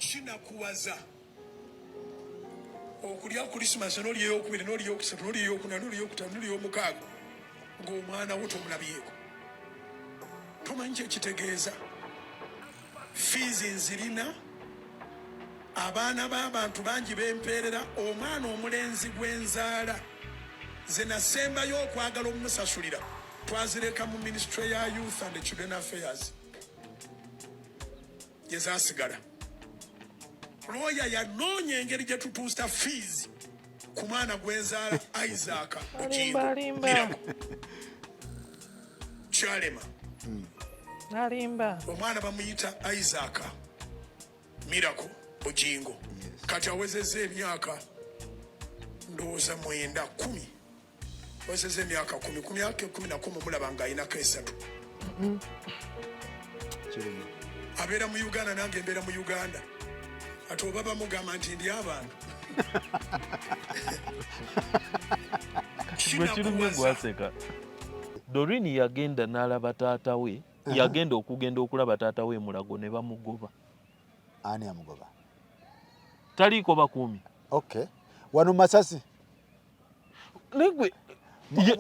Kinakuwaza okulya Kurisimasi n'olya eyokubiri n'olya eyokusatu n'olya eyokuna n'olya eyokutaano n'olya eyomukaaga ng'omwana wo tomulabyeko, tomanyi kyekitegeeza. Fiizi nzirina, abaana b'abantu bangi bempeerera. Omwana omulenzi gwenzaala ze nasembayo okwagala omusasulira twazireka mu Ministry ya Youth and Children Affairs gye zasigala. Looya yanoonya engeri gye tutuusa fees ku mwana gwenzaala Isaac Bugingo. Alimba. Miracle kyalema. Alimba. Omwana bamuyita Isaac Miracle Bugingo. Kati awezezza emyaka ndowooza 9, 10, awezezza emyaka 10. Ku myaka 11 mulaba ng'ayinako 3. Kiruma. Abeera mu Uganda, nange mbeera mu Uganda. Ate oba bamugamba nti ndi abantu. Gwe kirumye gwaseka. Doreen yagenda n'alaba taata we, yagenda okugenda okulaba taata we Mulago ne bamugoba. Ani amugoba? Taliiko bakuumi. Okay, wano Masasi? Negwe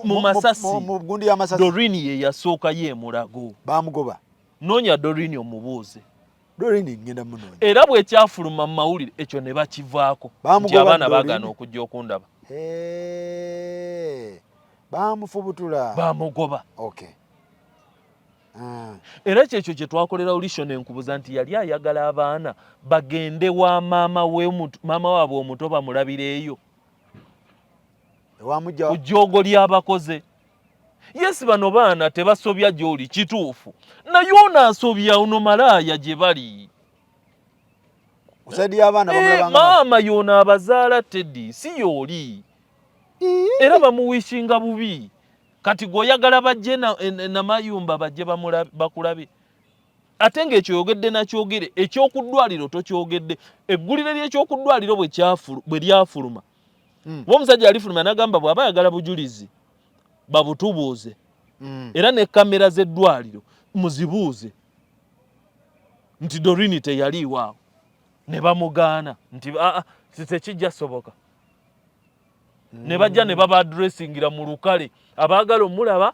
mu Masasi. Mu gundi ya Masasi. Doreen ye yasooka ye Mulago. Bamugoba. Noonya Doreen omubuuze. Doreen ngenda munoonya. Era bwekyafuluma mu mawulire ekyo ne bakivaako nti Bamugoba abaana Doreen? baagaana okujja okundaba. Hey, bamufubutula. Bamugoba. Okay. Ah. Era kyekyo kye twakolera audition enkubuza nti yali ayagala abaana bagende wa maama we, maama waabwe omuto bamulabireeyo. Ewamujja. Ku jjoogo ly'abakoze. Yes, bano baana tebasobya gy'oli, kituufu, naye ono asobya, ono malaaya gye bali. Ku side y'abaana bamulabanga. Maama yono abazaala Teddy si yooli, era bamuwishinga bubi. Kati gweoyagala bajje namayumba bajje bakulabe, ate ng'ekyo oyogedde nakyogere ekyokuddwaliro tokyogedde. Eggulire ly'ekyokuddwaliro bwe lyafuluma, oba omusajja yalifuluma n'agamba bw'aba ayagala bujulizi babutubuuze, era ne kamera z'eddwaliro muzibuuze nti Doreen teyaliiwo awo, ne bamugaana nti aa, tekijja soboka. Ne bajja ne baba addressingira mu lukale abaagala omulaba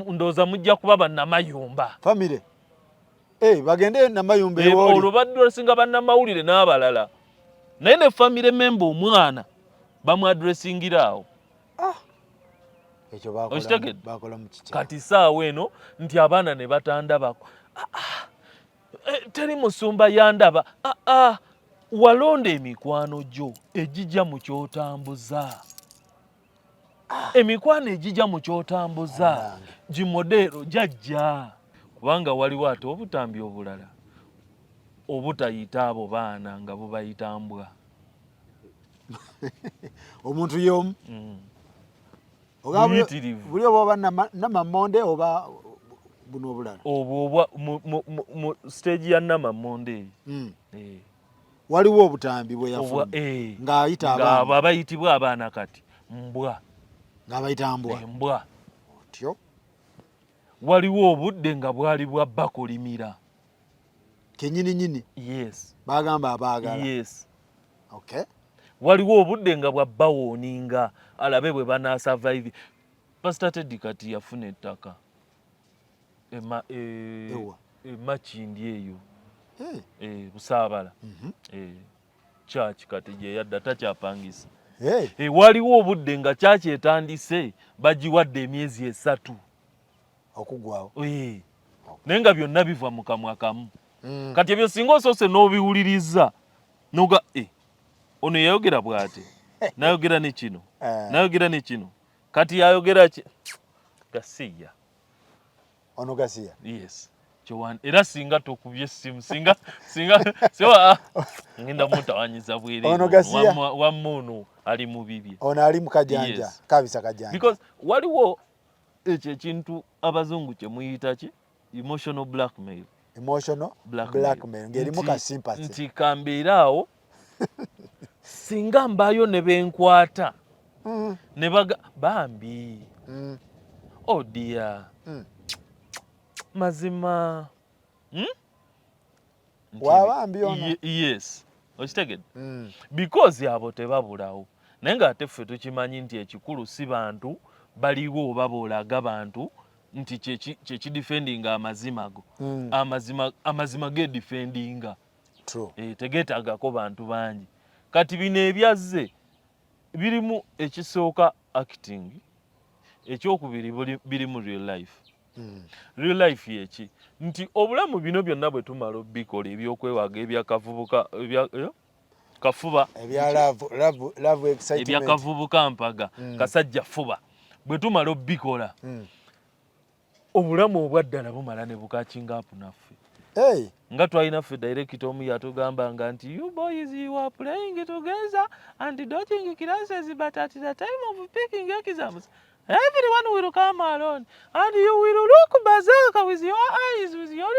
ndowooza mujja kuba bannamayumba. Family. Eh, bagende Namayumba ewooli. Olwo baddressinga bannamawulire n'abalala, naye ne family member omwana bamuaddressingira awo. Ah. Ekyo bakola Okitegedde? Bakola mu kikya. Kati saawa eno nti abaana ne batandabako. Ah, ah. Teri musumba yandaba. Ah, ah. Walonda emikwano gyo egijja mu kyotambuza. Emikwano egijja mu kyotambuza Bannange. Gimodero jajja, kubanga waliwo ate obutambi obulala obutayita abo baana nga bubayita mbwa. Omuntu y'omu. Oba Buyitirivu. Buli oba namamonde oba buno obulala. Obwo obwa mu stage ya namamonde eyo. Waliwo obutambi bwe Obwa, yafulumya ng'ayita nga abaana. Abo abayitibwa abaana kati mbwa. Ng'abayita mbwa. Mbwa. Otyo. Waliwo obudde nga bwali bwa bakolimira. Kennyini nnyini. Yes. Bagamba abaagala. Yes. Okay. Waliwo obudde nga bwa bawooninga alabe bwe banaasurvive. Pastor Teddy kati yafuna ettaka. Ewa. Makindye eyo. Hey. Busaabala. Church kati gye yadda takyapangisa. Hey. Waliwo obudde nga church etandise bagiwadde emyezi 3. Okuggwawo. Naye nga byonna biva mu kamwa kamu. Kati ebyo singa osoose n'obiwuliriza noga, ono yayogera bw'ati, n'ayogera ne kino, n'ayogera ne kino, kati yayogera ki? Gasiya. Ono gasiya. Yes. Kyowan, era singa tokubye essimu, singa, sewa, ngenda mutawanyiza bwereere. Ono gasiya. Wamma ono ali mu bibye. Ono ali mu kajanja, Yes. kabisa kajanja. Because waliwo ekyo ekintu abazungu kye muyita ki? Emotional blackmail. Emotional Blackmail. blackmail. Ng'erimu ka sympathy. Nti kambeere awo, singa mbaayo ne benkwata, ne baga, bambi. Oh dear. Mazima. Wabambi ono. Yes. Okitegedde? Because abo tebabulawo, naye ng'ate ffe tukimanyi nti ekikulu si bantu baliwo oba boolaga bantu nti kyekidefendinga amazima go. Amazima gedefendinga. True. Eh, tegeetaagako bantu bangi. Kati bino ebyazze birimu ekisooka acting, ekyokubiri birimu real life. Real life yeki nti obulamu bino byonna bwe tumala obikola, ebyokwewaga, ebyakavubuka, kafuba, Ebya love, love, love, excitement. Ebyakavubuka mpaga, kasajja fuba, bwe tumala obikola, obulamu obwaddala bumala ne bucatchinga up naffe. Hey. Nga twalina ffe director omu yatugambanga nti, "You boys, you are playing together and dodging classes, but at the time of picking exams, everyone will come alone and you will look berserk with your eyes, with your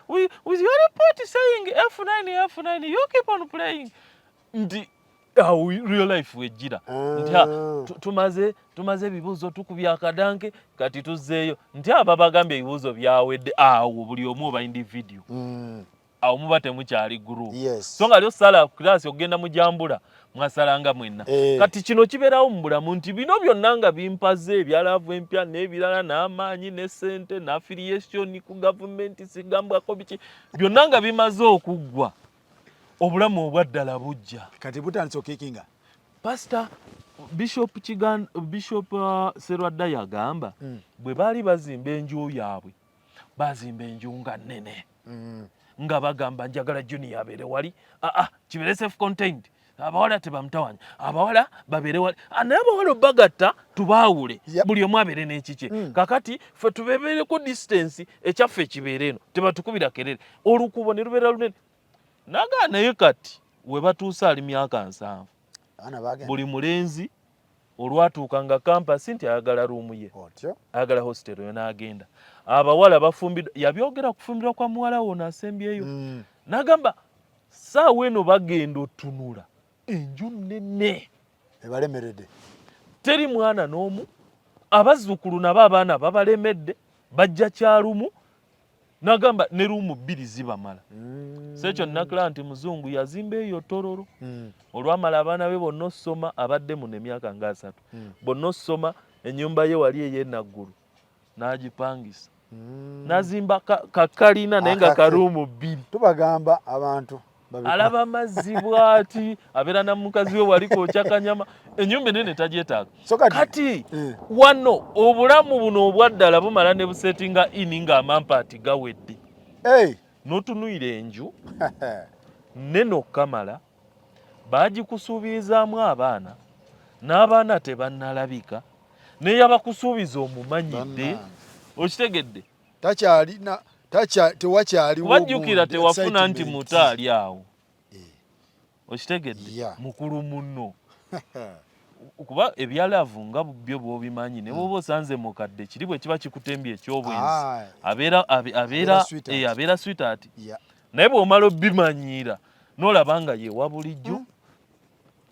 report saying F9, F9. You keep on playing." Nti awo real life wejjira nti tumaze ebibuuzo, tukubye akadanke, kati tuzzeeyo nti aba bagambye ebibuuzo byawedde. Awo buli omu oba individual. Awo muba temukyali group. So nga lyosala class okugenda mujambula, mwasalanga mwenna. Kati kino kibeerawo mu bulamu nti bino byonna nga bimpaze ebya love empya n'ebirala n'amaanyi ne ssente n'affiliation ku gavumenti, sigambwako biki, byonna nga bimaze okuggwa, obulamu obwaddala bujja. Kati butandise okickinga. Pastor Bishop Bishop Serwadda yagamba bwe baali bazimba enju yaabwe, bazimba enju nga nnene, nga bagamba, "Njagala junior abeere wali, aa kibeere self contained, abawala tebamutawanya, abawala babeere wali. Ah, naye abawala bagatta tubaawule, buli omu abeere n'ekikye. Kakati ffe tubebereko distance, ekyaffe kibeere eno, tebatukubira kerere." Olukubo ne lubeera lunene. Nagaa naye kati we batuuse ali myaka 70. Abaana bagenda. Buli mulenzi olwatuuka nga campus nti ayagala room ye, Otyo. ayagala hostel yo n'agenda. Abawala bafumbirwa, yabyogera kufumbirwa kwa muwala wo nasembyeyo. N'agamba saawa eno bagenda otunula enju nnene. Ebalemeredde. Teri mwana n'omu, abazzukulu nabo abaana babalemedde, bajja kyalumu. N'agamba ne room bbiri zibamala. So ekyo nakula nti muzungu yazimba eyo Tororo. Olwamala abaana be bonna osoma, abadde muno emyaka nga 30, bonna osoma, ennyumba ye wali ey'enaggulu n'agipangisa, n'azimba kakalina naye nga Akake. ka room bbiri. Tubagamba abantu Alaba mazzi bw'ati, abeera na mukazi we wali kwokya kanyama. Ennyumba enene tagyetaaga. So kati- Kati wano obulamu buno obwaddala bumala ne busettinga in ng'amampaati gawedde. Hey. N'otunuira enju nene okukamala, baagikusuubirizaamu abaana, n'abaana tebannalabika, neyabakusuubiza omumanyidde. Bannange. Okitegedde? Takyalina tewakyaliwo Wajjukira gundi, tewafuna nti excitement. Muto ali awo, okitegedde? Yeah. Mukulu munno, kuba ebya love nga byo bw'obimanyi, ne bw'oba osanze mukadde, kiri bwe kiba kikutembye ekyobwenzi, abeera abeera Abeera sweetheart. Abeera sweetheart. Naye bw'omala obimanyiira n'olaba nga yewa bulijjo,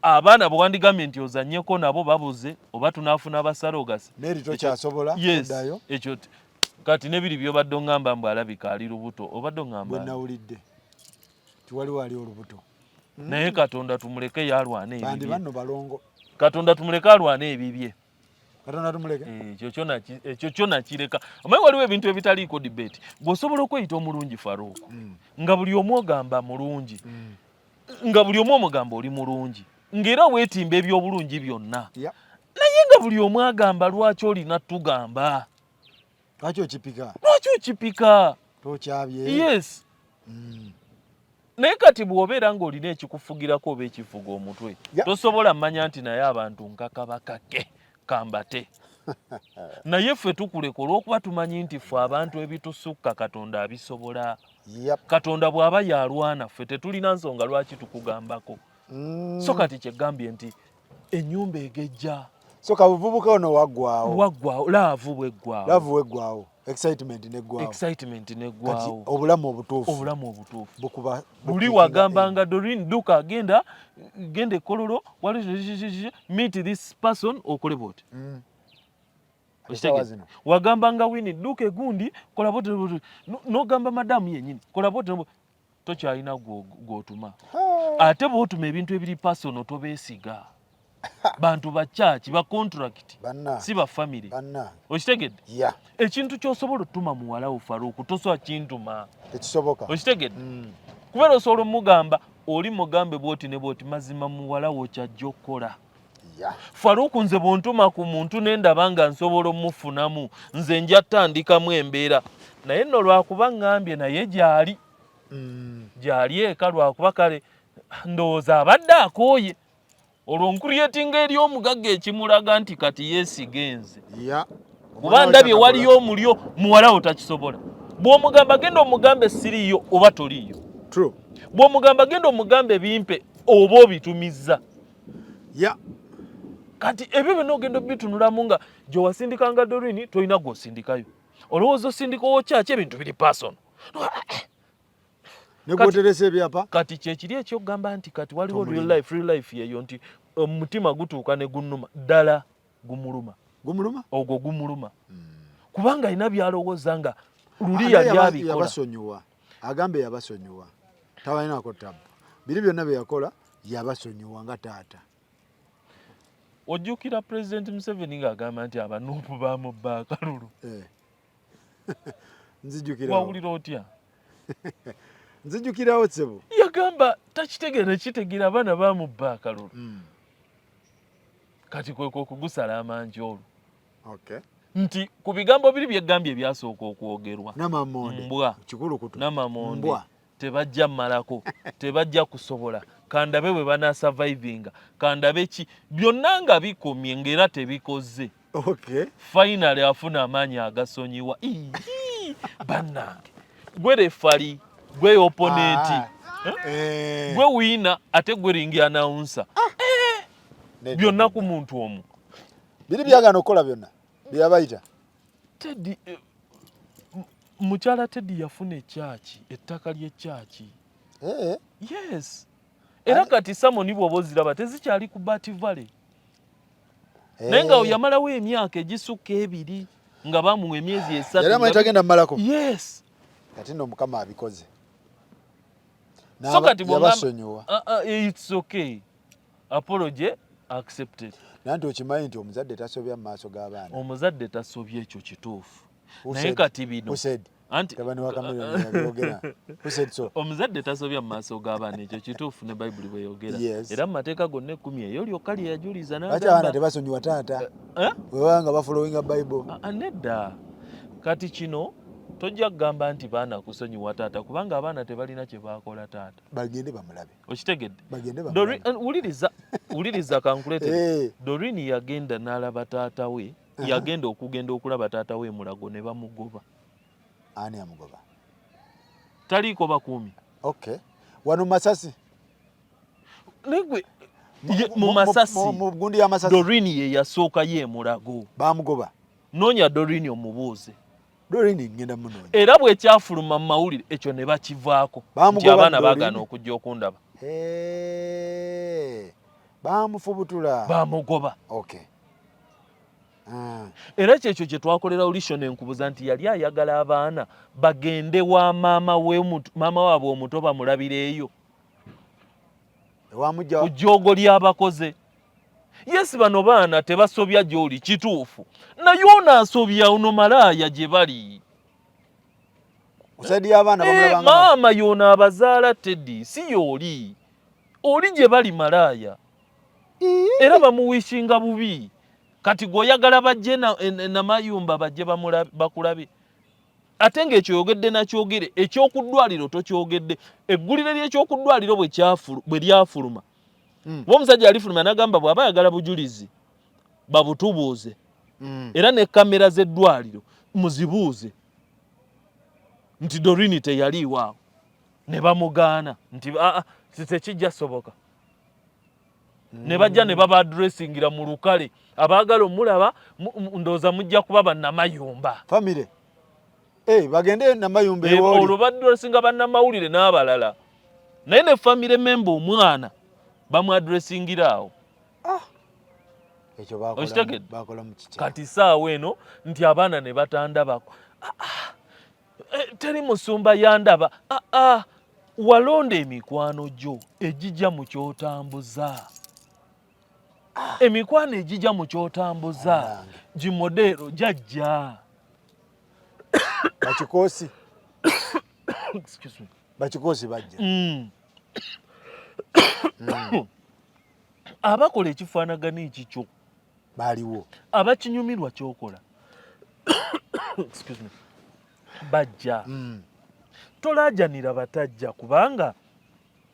abaana bwe wandigambye nti ozannyeko nabo babuze oba tunaafuna abasalogasi. Neri tokyasobola Yes. kuddayo. Ekyo kati nebiri byobadde oŋŋamba mbu alabika ali lubuto, obadde oŋŋamba Bwe ani? Nawulidde tiwaliwo ali olubuto. Naye Katonda tumuleke yalwana Bandi ebibye. banno balongo. Katonda tumuleke alwane ebibye. Katonda tumuleke. Eh, ekyo kyona kireka. Omanyi waliwo ebintu ebitaliiko debate. Bw'osobola okweyita omulungi, Faruuku, nga buli omu ogamba mulungi, nga buli omu omugamba oli mulungi, ng'era weetimba ebyobulungi byonna, naye nga buli omu agamba, lwaki olina tugamba? Lwaki okipika? Lwaki okipika? Tokyabye. Yes. Naye kati bw'obeera ng'olina ekikufugirako oba ekifuga omutwe, tosobola mmanya nti naye abantu nkakabakake kambate. Naye ffe tukuleka olw'okuba tumanyi nti ffe abantu ebitusukka Katonda abisobola. Katonda bw'aba yalwana, ffe tetulina nsonga lwaki tukugambako. So kati kyegambye nti ennyumba egejja. So kabuvubuka ono waggwawo. Waggwawo, love bweggwawo. Love weggwawo, excitement neggwawo. Excitement Kati neggwawo. obulamu obutuufu Obulamu obutuufu bukuba buli bukikinga. Wagambanga Dorin, duka, agenda genda ekololo wali meet this person, okole bwoti. Essaawa zino. Wagambanga Wini, dduka egundi, kola bwoti bwoti. N'ogamba madamu yennyini, kola bwoti. Tokyalina gw'otuma. Ate bw'otuma ebintu ebiri personal tobeesiga. Bantu ba church, ba contract, si ba family. Okitegedde? Yeah. Ekintu ky'osobola otuma muwala wo Farouk tosobola kintuma. Tekisoboka. Okitegedde? Kubeera osobola omugamba oli mugambe bw'oti ne bw'oti, mazima muwala wo ky'ajja okukola. Yeah. Farouk nze bw'ontuma ku muntu ne ndaba nga nsobola omufunamu, nze nja ttandikamu embeera. Naye nno lwakuba ŋŋambye naye gy'ali. Gy'ali eka lwakuba kale ndowooza abadde akooye. Olwo nkuryetinga eri omugagga ekimulaga nti kati yeesiga enze. Yeah. Kuba ndabye waliyo omulyo muwala wo takisobola. Bw'omugamba genda omugambe siriiyo oba toliiyo. True. Bw'omugamba genda omugambe bimpe oba obitumizza. Yeah. Kati ebyo byonna ogenda obitunulamu nga gy'owasindikanga Doreen tolina gw'osindikayo. Olowooza osindika owokyaki ebintu biri personal. Ne gwoteresa ebyapa? Kati kyekiri ekyokugamba nti kati waliwo real life, real life yeyo nti omutima gutuuka ne gunnuma ddala gumuluma. Gumuluma? Ogwo gumuluma. Kubanga alina by'alowooza nga luli yali abikola. Yabasonyiwa. Agambe yabasonyiwa. Tabalinako tabu. Biri byonna bye yakola yabasonyiwa nga taata. Ojjukira President Museveni ng'agamba nti abanuupu bamubba akalulu. Nzijukirawo. Wawulira otya? Nzijukirawo ssebo. Yagamba takitegeera kitegeera abaana bamubba akalulu. Kati kwe kwe okugusala amangi olwo. Okay. Nti ku bigambo biri byegambye ebyasooka okwogerwa. Namamonde. Mbwa. Kikulukutu. Namamonde. Mbwa. Tebajja malako, tebajja kusobola. Kandabe bwe banasurvivinga, kandabe ki byonna nga bikomye ng'era tebikoze. Okay. Finally afuna amaanyi agasonyiwa. Bannange. Gwe refali, gwe opponent. Gwe winner ate gwe ring announcer. Byonna ku muntu omu. Biri byagaana okukola byonna bye yabayita. Teddy, mukyala Teddy yafuna ekyaki, ettaka ly'ekyaki. Yes. Era kati Samoni bw'oba oziraba tezikyali ku Bat Valley. Naye nga yamalawo emyaka egisukka 2 nga bamuwa emyezi 3. Yali amanyi tagenda mmalako. Yes. Kati nno Mukama abikoze. So kati bw'ogamba Yabasonyiwa. It's okay. Apology accepted. Nanti okimanyi nti omuzadde tasobya mu maaso g'abaana. Omuzadde tasobya ekyo kituufu. Naye kati bino. Who said? Anti Tabani wa Chameleone yabyogera. Who said so? Omuzadde tasobya mu maaso g'abaana ekyo kituufu ne Bayibuli bw'eyogera. Yes. Era mu mateeka gonna 10 eyo lyokka lye yajuliza Lwaki abaana n'agamba. tebasonyiwa taata? Bwe baba nga bafollowinga Bible. Nedda. Kati kino tojja kugamba nti baana kusonyiwa taata kubanga abaana tebalina kye baakola taata. Bagende bamulabe. Okitegedde? Bagende bamulabe. Wuliriza kankuleetere. Doreen yagenda n'alaba taata we, yagenda okugenda okulaba taata we Mulago ne bamugoba. Ani amugoba? Taliiko bakuumi. Okay. Wano Masasi. Naye mu Masasi. Mu gundi ya Masasi. Doreen ye yasooka ye Mulago. Bamugoba. Noonya Doreen omubuuze. Doreen ngenda munoonya. Era bwe kyafuluma mu mawulire ekyo ne bakivaako. Nti abaana baagaana okujja okundaba. Baamufubutula. Bamugoba. Okay. Era kyekyo kye twakolera audition enkubuza nti yali ayagala abaana bagende wa maama we maama waabwe omuto bamulabireeyo. Ku jjoogo ly'abakoze. Yes, bano baana tebasobya gy'oli kituufu. Naye ono asobya ono malaaya gye bali. Ku side y'abaana bamulabanga. Maama y'ono abazaala Teddy si y'oli. Oli gye bali malaaya. Era bamuwishinga bubi. Kati gw'oyagala bajje namayumba bajje bakulabe. Ate ng'ekyo oyogedde nakyogere, eky'oku ddwaliro tokyogedde. Eggulire ly'ekyoku ddwaliro bwe lyafuluma. Kuba omusajja yalifuluma n'agamba bw'aba ayagala bujulizi babutubuuze. Era ne kamera z'eddwaliro muzibuuze nti Doreen teyaliiwo awo. Ne bamugaana nti aa tekijja soboka. Ne bajja ne baba addressingira mu lukale. Abaagala omulaba ndowooza mujja kuba bannamayumba. Family. Bagende namayumba ewooli. Olwo baddressinga bannamawulire n'abalala. Naye ne family member omwana bamu addressingira awo. Ekyo Okitegedde? bakola mu kiki? Kati saawa eno nti abaana ne batandabako. Teri musumba yandaba. Walonda emikwano gyo egijja mu kyotambuza. Emikwano egijja mu kyotambuza gimodero jajja. Bakikoosi. Excuse me. Bakikoosi bajja. Abakola ekifaanagana ekikyo baaliwo, abakinyumirwa kyokola, excuse me, bajja. Tolaajanira batajja, kubanga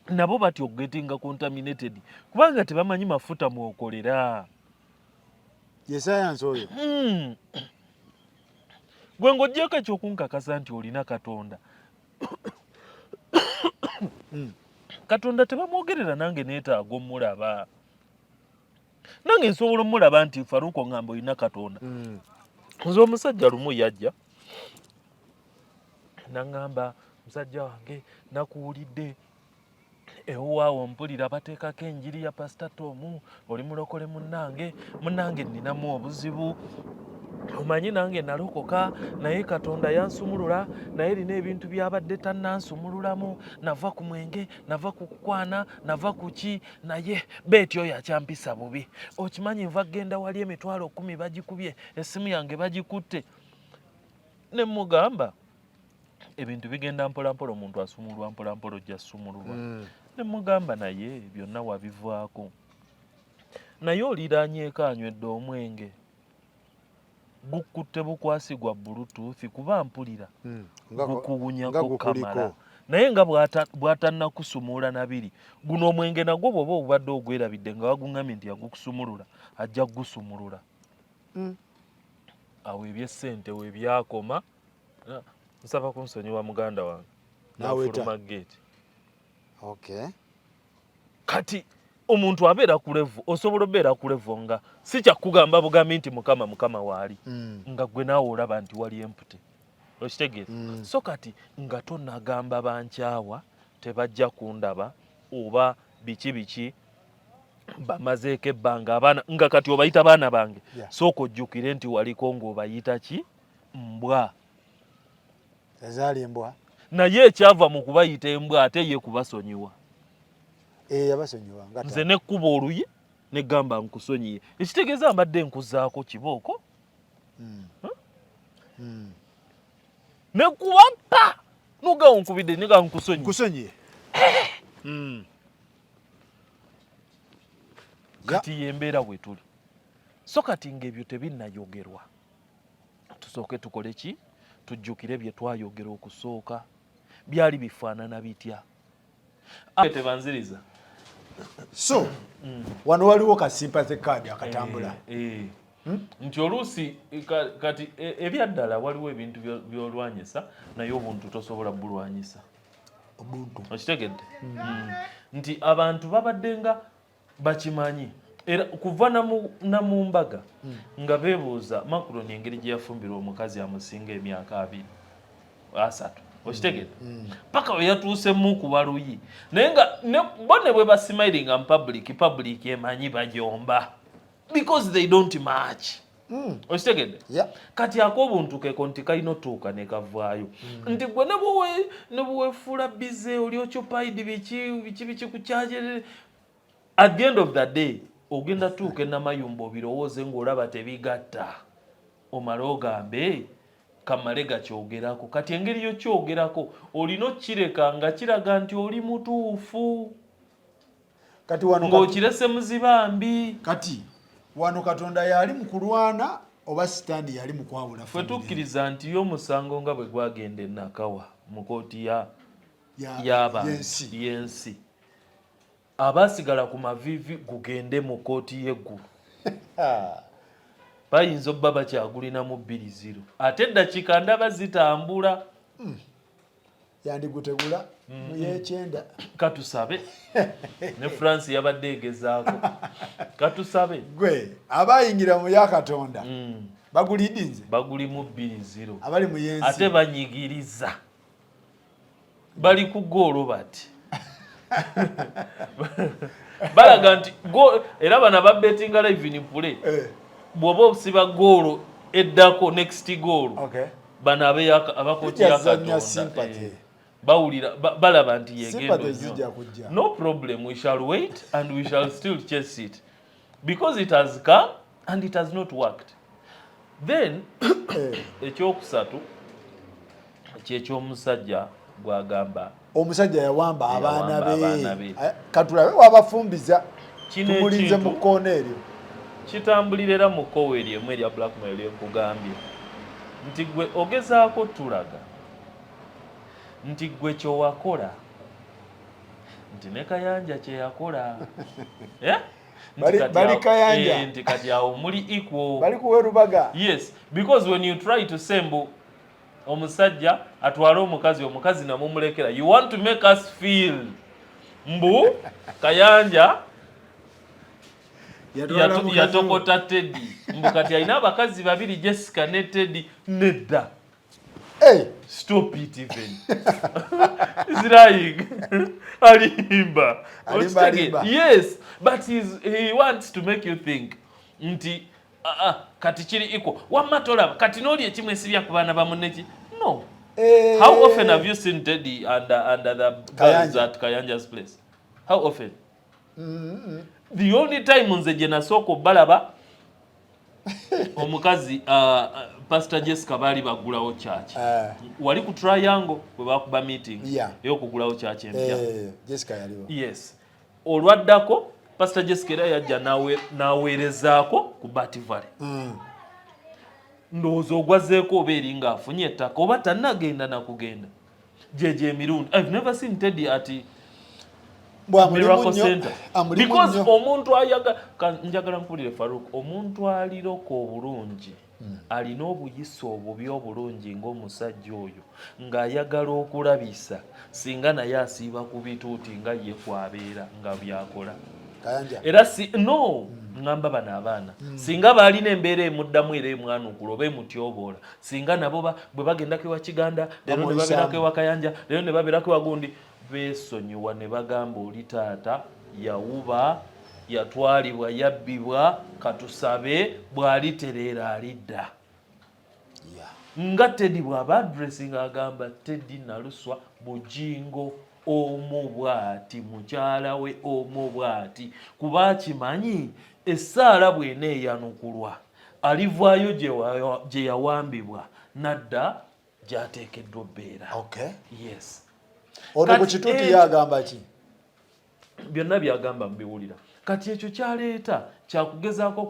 nabo batya okugetinga contaminated, kubanga tebamanyi mafuta mwokolera. Ye sayansi oyo. Gwe ng'oggyeko ekyokunkakasa nti olina Katonda. Katonda tebamwogerera, nange neetaaga omulaba, nange nsobola omulaba nti Faruko ngamba olina Katonda. Nze omusajja lumu yajja naŋŋamba, musajja wange, nakuwulidde ewaawo, mpulira bateekako enjiri ya Pasita Tomu, oli mulokole munnange, munnange nninamu obuzibu, omanyi nange nalokoka naye Katonda yansumulula, naye lina ebintu byabadde tannansumululamu, nava ku mwenge, nava ku kukwana, nava ku ki, naye beeti oyo akyampisa bubi, okimanyi nva genda wali 10,000 bagikubye, essimu yange bagikutte. Ne mugamba ebintu bigenda mpolampola, omuntu asumulwa mpolampola, ojja sumululwa. Ne mugamba naye byonna wabivaako, naye oliraanyeeko anywedde omwenge gukutte bukwasi gwa Bluetooth, kuba mpulira gukuwunyako kamala, naye nga bw'atannakusumula nabiri guno omwenge nagwo bw'oba obadde ogwerabidde nga waguŋŋambye nti yagukusumulula, ajja kugusumulula. Awo ebyessente webyakoma. Nsaba kunsonyiwa muganda wange, nafuluma gate. Kati omuntu abeera ku level, osobola obeera ku level nga si kyakugamba bugambi nti Mukama, Mukama waali, nga gwe naawe olaba nti wali empty, okitegeera? So kati nga tonagamba bankyawa, tebajja kundaba oba biki biki, bamazeeko ebbanga abaana nga kati obayita baana bange, sooka ojjukire nti waliko ng'obayita ki? Mbwa. Ezaali embwa. Naye ekyava mu kubayita embwa, ate ye kubasonyiwa. Eh, yabasonyiwa. Nze nekkuba oluyi negamba nkusonyiye, ekitegeeza mbadde nkuzaako kibooko. Nekuba pa nugawo nkubidde nega nkusonyiye. Nkusonyiye. Kati yembeera bwe tuli. So kati ng'ebyo tebinnayogerwa, tusooke tukole ki? Tujjukire bye twayogera okusooka byali bifaanana bitya? Tebanziriza. So wano waliwo ka sympathy card akatambula. Eh, eh. Nti oluusi kati ebyaddala waliwo ebintu by'olwanyisa, naye obuntu tosobola bulwanyisa. Obuntu. Okitegedde? Nti abantu babadde nga bakimanyi era kuva na mu mbaga nga beebuuza Macron engeri gye yafumbirwa omukazi amusinga emyaka 20, 30, okitegedde? Paka we yatuusemu kuba luyi, naye nga bo ne bwe basmilinga mu public, public emanyi bajomba because they don't match, okitegedde? Kati ak'obuntu keko nti kalina otuuka ne kavaayo nti gwe ne bwewefuula busy, oli occupied, biki biki biki ku kyaki, at the end of the day ogenda tuuka enamayumba obirowooze ng'olaba tebigatta, omale ogambe kamale gakyogerako. Kati engeri yokyogerako olina okukireka nga kiraga nti oli mutuufu. Kati wano ng'okirese muzibambi. Kati wano Katonda yali mu kulwana oba Sitaani yali mu kwawula Ffe family? Tukkiriza nti yo omusango nga bwe gwagenda enakawa mu kooti ya y'abantu y'ensi. Y'ensi, abaasigala ku maviivi gugende mu kooti y'eggulu. Bayinza obba bakyagulinamu 2-0, ate eddakiika ndaba zitambula. Yandigutegula mu yekyenda. Katusabe ne France yabadde egezaako, katusabe. Gwe abayingira mu ya Katonda bagulidinze. Bagulimu 2-0. Abali mu yensi. Ate banyigiriza, bali ku goolo bati balaga nti era bano ababetinga live in play, bw'oba osiba goolo eddako, next goal, bano abakooti ya Tujazanya Katonda sympathy. Eh, Bawulira balaba nti yegenda Sympathy onywa. zijja kujja. No problem, we shall wait and we shall still chase it because it has come and it has not worked. Then ekyokusatu kyekyomusajja gwagamba Omusajja yawamba abaana Yawamba abaana be. be. Katulabe wabafumbiza. Kino Tumulinze ekintu mu kkoona eryo. Kitambulira era mu kkowa eryo emu erya blackmail enkugambye nti gwe ogezaako tulaga nti gwe kyowakola nti ne Kayanja kyeyakola. Eh? Nti Bali Kayanja. Nti kati awo muli equal. Bali kuwa Rubaga. Yes, because when you try to say mbu omusajja atwale omukazi, omukazi namumulekera, you want to make us feel mbu Kayanja Yatwala mukazi we. Yatokota Teddy, mbu kati alina abakazi babiri, Jessica ne Teddy. Nedda. Hey! Stop it. Even is lying, alimba. Alimba, alimba. Yes, but he wants to make you think nti kati kiri equal. Wamma tolaba kati n'oli ekimwesibya ku baana bamunneki. No. How often have you seen Teddy and the girls Kayanja. at Kayanja's place? How often? The only time nze gye nasooka obalaba, omukazi Pastor Jessica baali baggulawo church. Wali ku Triangle bwe bakuba meeting ey'okugulawo church empya. Jessica yaliwo. Yes, olwaddako Pastor Jessica era yajja n'aweerezaako ku Bat Valley. Ndowooza ogwazeeko oba eri ng'afunye ettaka oba tannagenda nakugenda gyegyo emirundi. I've never seen Teddy at Bw'amulimu Miracle nnyo, Center amulimu because nnyo. Omuntu ayaga njagala nkuwulire, Faruk, omuntu aliroka obulungi alina obuyisa obubi obulungi ng'omusajja oyo ng'ayagala okulabisa singa naye asiiba ku bituuti nga ye kwabeera nga byakola. Kayanja. Era si no ŋŋamba bano abaana singa baalina embeera emuddamu era emwanukula oba emutyoboola, singa nabo bwe bagendako ewa Kiganda leero ne Bamuyisaamu. babeerako ewa Kayanja leero ne babeerako ewa gundi, beesonyiwa ne bagamba oli taata yawuba, yatwalibwa, yabbibwa, katusabe bw'alitereera alidda. Nga Teddy bw'aba addressing agamba Teddy Naluswa Bujingo omu bw'ati, mukyala we omu bw'ati, kuba akimanyi essaala bw'eneeyanukulwa alivaayo gye yawambibwa nadda gy'ateekeddwa obbeera. Yes. Ono ku Kati kituuti ye agamba ki? Byonna byagamba mubiwulira. Kati ekyo kyaleeta kyakugezaako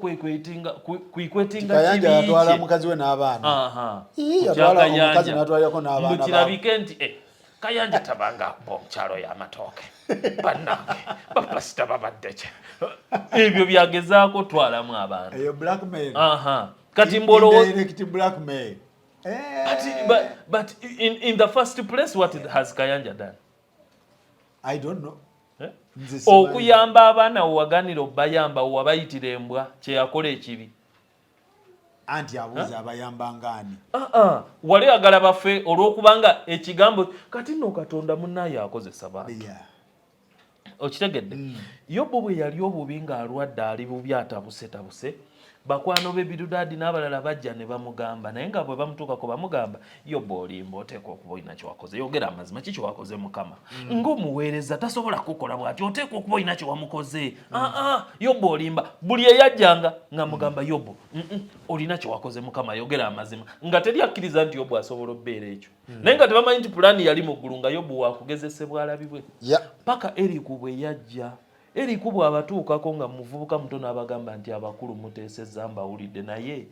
kwekwetinga Kayanja yatwala kibi kye. mukazi we n'abaana. Aha. Ii, Ku yatwala kya omukazi Kayanja. n'atwalirako n'abaana Mbu kirabike nti Kayanja tabanga akuba omukyalo oyo amatooke, bannange bapasita babadde ki, ebyo byagezaako twalamu abantu. Eyo blackmail. Aha. Kati mbwolowooza Indirect blackmail. But in the first place, what has Kayanja done? I don't know. Eh? Nze simanyi. Okuyamba abaana wewaganira obayamba, wewabayitira embwa, kyeyakola ekibi. Anti abuuza abayamba ngaani. Ah, ah. Wali agala bafe olw'okubanga ekigambo kati nno Katonda munnaye akozesa bantu. Okitegedde? Yobu bwe yali obubi ng'alwadde, ali bubi, atabusetabuse, bakwano be Birudaadi n'abalala bajja ne bamugamba, naye nga bwe bamutuukako bamugamba, "Yobu olimba, oteekwa okuba olina kyewakoze, yogera amazima, ki kyewakoze Mukama? Ng'omuweereza tasobola kukola bw'ati, oteekwa okuba olina kyewamukoze. Aa, Yobu olimba." Buli eyajjanga nga mugamba, "Yobu, olina kyewakoze Mukama, yogera amazima," nga teri akkiriza nti Yobu asobola okubeera ekyo, naye nga tebamanyi nti pulaani yali mu ggulu nga Yobu wakugezesebwa alabibwe. Paka Eriku bwe yajja. Eriku bw'abatuukako nga muvubuka muto n'abagamba nti, "Abakulu muteesezza, mbawulidde, naye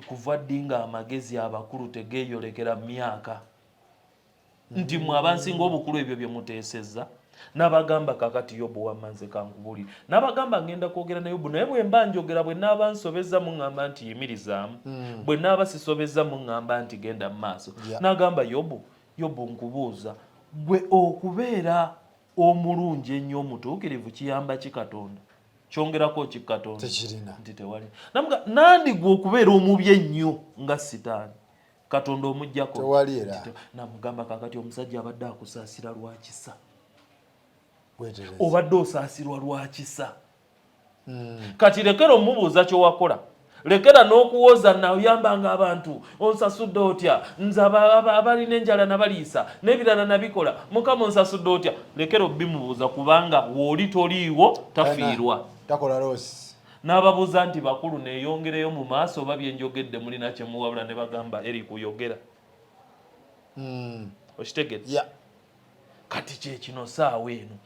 kuva ddi nga amagezi abakulu tegeeyolekera mu myaka, nti mwe abansinga obukulu ebyo bye muteesezza?" N'abagamba, "Kakati Yobu wamma nze kankubulire." N'abagamba, "Ngenda kwogera ne Yobu, naye bwe mba njogera, bwe naaba nsobezza muŋŋamba nti yimirizaamu, bwe naaba sisobezza muŋŋamba nti genda mu maaso." N'agamba Yobu, "Yobu, nkubuuza gwe, okubeera omulungi ennyo omutuukirivu kiyamba ki Katonda? Kyongerako ki Katonda?" Tekirina. Nti tewali. Namuga nandi gwe okubeera omubi ennyo nga Sitaani, Katonda omuggyako? Tewali era. Namugamba, "Kakati omusajja abadde akusaasira lwakisa." Wetereza. Obadde osaasirwa lwakisa. Kati lekera omubuuza kyewakola. Lekera n'okuwoza naoyambanga abantu, onsasudde otya, nze abalina enjala nabaliisa n'ebirala nabikola, Mukama onsasudde otya. Lekera obimubuuza, kubanga wooli toliiwo tafiirwa. Takola loss. N'ababuuza nti bakulu, neeyongereyo mu maaso oba byenjogedde mulina kyemuwabula? Ne bagamba eri kuyogera. Okitegedde? Yeah. Kati kyekino saawa eno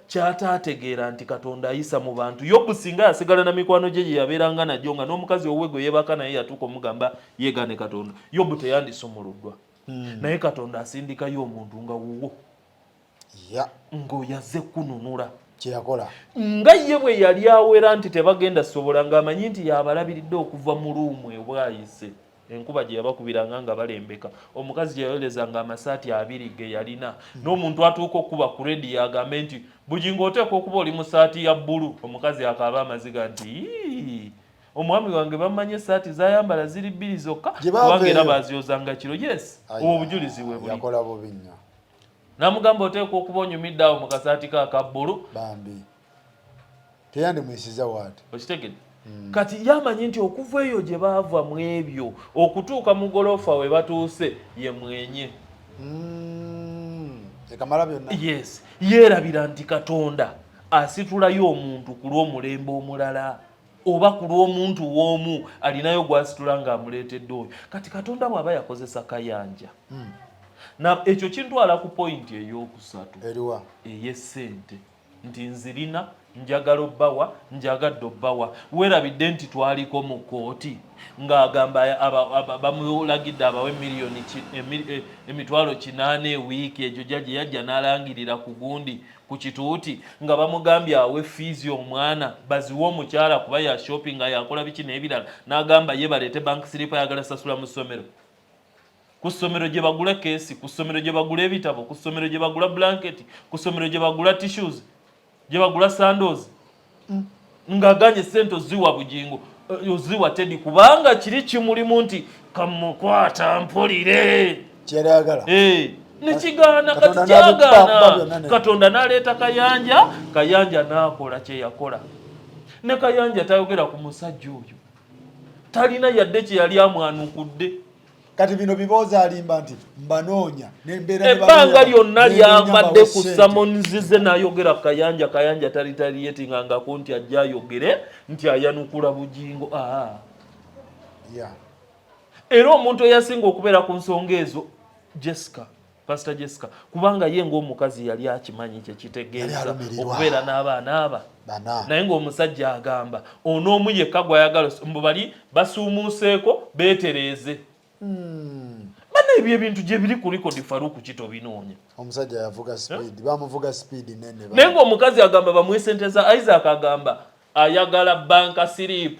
kyataategeera nti Katonda ayisa mu bantu. Yobu singa yasigala na mikwano gye gye yabeeranga nagyo, nga n'omukazi owuwe gwe yeebaka naye yatuuka omugamba yeegaane Katonda, Yobu teyandisumuluddwa. Naye Katonda asindikayo omuntu nga wuwo, ng'oyaze kununula. Kyeyakola. Nga ye bwe yali awera nti tebagenda sobola, ng'amanyi nti yabalabiridde okuva mu room ebwayise, enkuba gye yabakubiranga nga balembeka, omukazi gye yayolerezanga amasaati 20 ge yalina, n'omuntu atuuka okuba ku rediyo agambe nti Bugingo oteekwa okuba oli mu saati ya bbulu, omukazi akaaba amaziga nti "Ii, omwami wange bamanyi esaati zayambala ziri bbiri zokka, Gye baava kubanga era eyo. bazyozanga kiro." Yes, obwo obujulizi bwe buli. Yakola bubi nnyo. N'amugamba oteekwa okuba onyumidde awo mu kasaati ka aka bbulu. Bambi teyandimuyisiza waati. Okitegedde? Kati yamanyi nti okuva eyo gye baava mu ebyo okutuuka mu golofa we batuuse ye mwenye. Ekamala byonna. Yes, yeerabira nti Katonda asitulayo omuntu ku lw'omulembe omulala oba ku lw'omuntu w'omu alinayo gw'asitula ng'amuleetedde oyo. Kati Katonda bw'aba yakozesa Kayanja, na ekyo kintwala ku point ey'okusatu. Eriwa? Ey'essente, nti nzirina, njagala obbawa, njagadde obbawa. Weerabidde nti twaliko mu kooti ng'agamba bamulagidde abawe miliyoni 800,000 ewiiki egyo jja gye yajja n'alangirira ku gundi ku kituuti nga bamugambye awe fees omwana baziwe omukyala kuba ya shopping nga yakola biki n'ebirala, n'agamba ye baleete bank slip, ayagala sasula mu ssomero, ku ssomero gye bagula keesi, ku ssomero gye bagula ebitabo, ku ssomero gye bagula blanket, ku ssomero gye bagula tissues, gye bagula sandals, ng'aganye sente oziwa Bugingo, oziwa Teddy, kubanga kiri kimulimu nti kamukwata mpulire. Kyeyali ayagala. Eh, nekigaana. Kati Katonda n'abikuba kyagaana. byonna Katonda n'aleeta Kayanja. Kayanja n'akola kyeyakola, ne Kayanja tayogera ku musajja oyo, talina yadde kye yali amwanukudde. Kati bino bibooza, alimba nti mbanoonya nembeera ne Ebbanga banoonya, lyonna nenoonya lyabadde mbawe ku ssente. Summons ze n'ayogera Kayanja. Kayanja talitaliyetingangako nti ajja ayogere nti ayanukula Bugingo. Aa. Era omuntu eyasinga okubeera ku nsonga ezo Jessica, Pastor Jessica, kubanga ye ng'omukazi yali akimanyi Yali kyekitegeeza alumirirwa. okubeera n'abaana aba Bana. Naye ng'omusajja agamba onoomu yekka gwayagala, mbu bali basuumuuseeko beetereeze. Bana, ebyo ebintu gye biri ku record. Faruku, kitobinoonya. Omusajja yavuga speed, bamuvuga speed nene. Naye ng'omukazi agamba bamuwe sente za Isaac, agamba ayagala bank slip.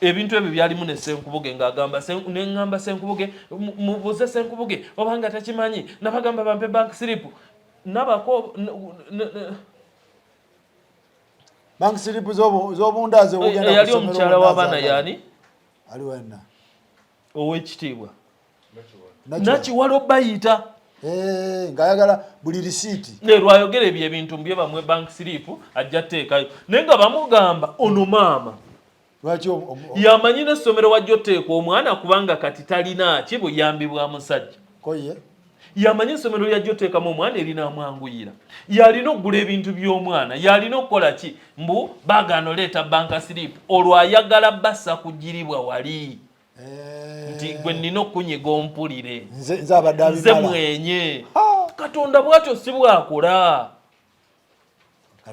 Ebintu ebyo byalimu ne Senkubuge ng'agamba neŋŋamba Senkubuge, mubuuze Senkubuge obanga takimanyi, nabagamba bampe bank slip nabako Bank slip z'obundaazi obugenda ku Eyali ssomero. omukyala Obundaazi w'abaana agala. yaani? Ali wenna. Ow'ekitiibwa. Nakiwala. Nakiwala obayita. Eh, ng'ayagala buli risiiti. Ne lwayogera ebyo ebintu mbye bamwe bank slip ajja teekayo, naye nga bamugamba ono maama Lwaki yamanyi n'essomero wajja oteeka omwana, kubanga kati talina ki buyambi bwa musajja. Koye. Yamanyi essomero lyajja oteekamu omwana erinamwanguyira, yalina okugula ebintu by'omwana, yalina okukola ki, mbu bagaana oleeta bank slip, olwo ayagala bassa kugiribwa wali nti gwe nina okunyiga ompulire. Nze abadde Nze abimala. mwenye. Katonda bwatyo si bwakola.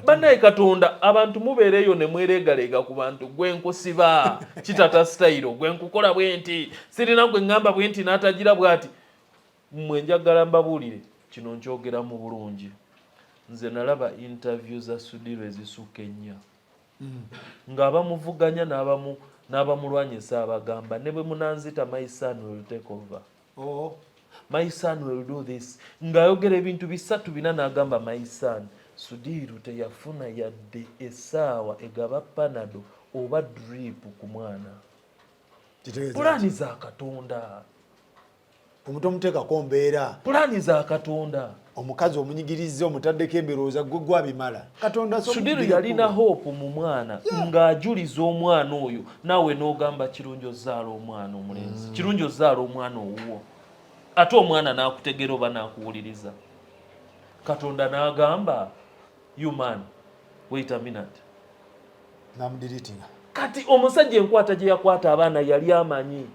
Bannaye Katonda, abantu mubeereeyo ne mwereegaleega ku bantu, gwe nkusiba kitata sitayiro, gwe nkukola bwe nti, sirina gwe ŋŋamba bwe nti n'atagira bw'ati. Mmwe njagala mbabuulire kino, nkyogera mu bulungi. Nze nalaba interview za Sudhir ezisukka ennya ng'abamuvuganya n'abamulwanyisa abagamba ne bwe munanzita, my son will take over. Oh. My son will do this, ng'ayogera ebintu bisatu bina n'agamba my son. Sudhir teyafuna yadde essaawa egaba Panado oba drip ku mwana. Kitegeeza Pulaani za Katonda. Omuntu omuteekako mbeera. Pulaani za Katonda. Omukazi omunyigiriza omutaddeko emberooza gwe gwabimala. Katonda Sudiru yalina hope mu mwana ng'ajuliza omwana oyo naawe n'ogamba kirungi ozaala omwana omulenzi kirungi ozaala omwana owuwo ate omwana n'akutegera oba n'akuwuliriza. Katonda n'agamba you man wait a minute. Namudiritinga. Kati omusajja enkwata gye yakwata abaana yali amanyi.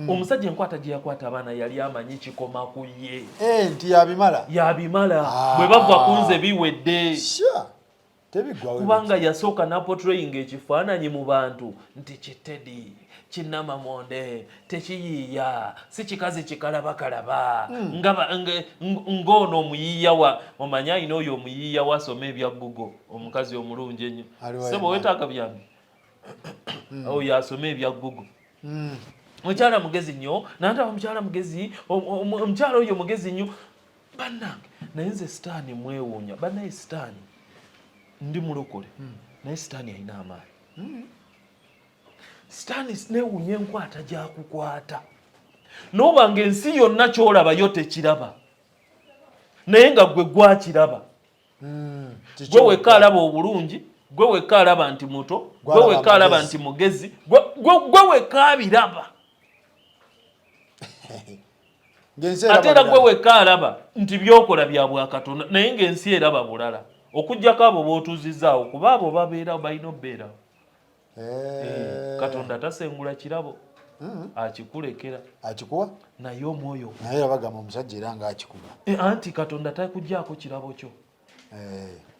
Omusajja enkwata gye yakwata abaana yali amanyi kikoma ku ye. Nti yabimala. Yabimala. Bwe bava ku nze biwedde. Sure. Tebiggwawo. Kubanga yasooka n'aportrayinga ekifaananyi mu bantu nti kitedi kinnamamonde tekiyiiya si kikazi kikalabakalaba ng'ono omuyiiya wa omanyi alina oyo omuyiiya wasoma ebya Google omukazi omulungi ennyo sebo weetaaga byambi oyo asoma ebya Google. Mukyala mugezi nnyo nantaba mukyala mugezi omukyala oyo mugezi nnyo bannange naye nze sitaani mwewuunya bannaye sitaani ndi mulokole naye sitaani alina amaanyi. Sitaani neewuunya enkwata gy'akukwata n'oba ng'ensi yonna ky'olabayo tekiraba naye nga gwe gwakiraba. Gwe wekka alaba obulungi, gwe wekka alaba nti muto, gwe wekka alaba nti mugezi, gwe wekka abiraba. Ate era gwe wekka alaba nti by'okola bya bwakatonda naye ng'ensi eraba bulala okuggyako abo b'otuuzizaawo kuba abo babeera balina obbeerawo. Katonda tasengula kirabo akikulekera akikuwa naye omwoyo naye abagamba omusajja era ng'akikuba anti Katonda takugyako kirabo kyo.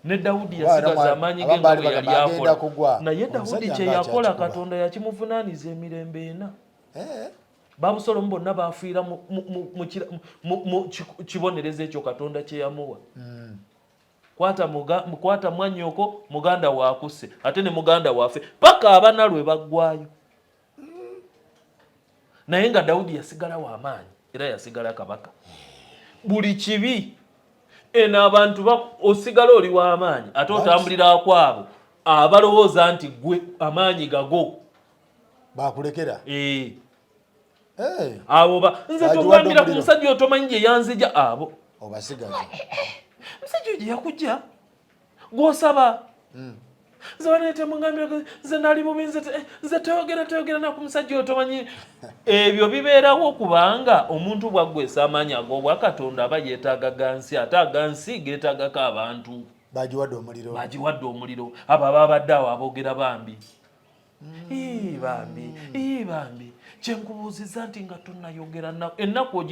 Ne Dawudi yasigaza amaanyi ge nga bwe yali akola naye Dawudi kye yakola Katonda yakimuvunaaniza emirembe ena. Babusolomu bonna bafiira mu kibonerezo ekyo Katonda kye yamuwa. Kwata mwannyoko muganda waakusse ate ne muganda waffe paka abana lwe baggwayo. Naye nga Dawudi yasigala w'amaanyi era yasigala kabaka. Buli kibi eno abantu osigala oli w'amaanyi ate otambulirako abo abalowooza nti gwe amaanyi gago bakulekera. Abo ba nze togambira ku musajja oyo tomanyi gye yanzija abo obasigaza musajja oyo gye yakujja gw'osaba. Nze baneete mugambira nze nali bubi nze toyogera naku musajja oyo tomanyi. Ebyo bibeerawo kubanga omuntu bw'aggwesa amaanyi ag'obwakatonda aba yeetaaga gansi ate agansi geetaagako abantu. Bagiwadde omuliro. Bagiwadde omuliro. Abo ababadde awo aboogera bambi. Bambi, bambi. Kyenkubuuzizza nti nga tonnayogera ennaku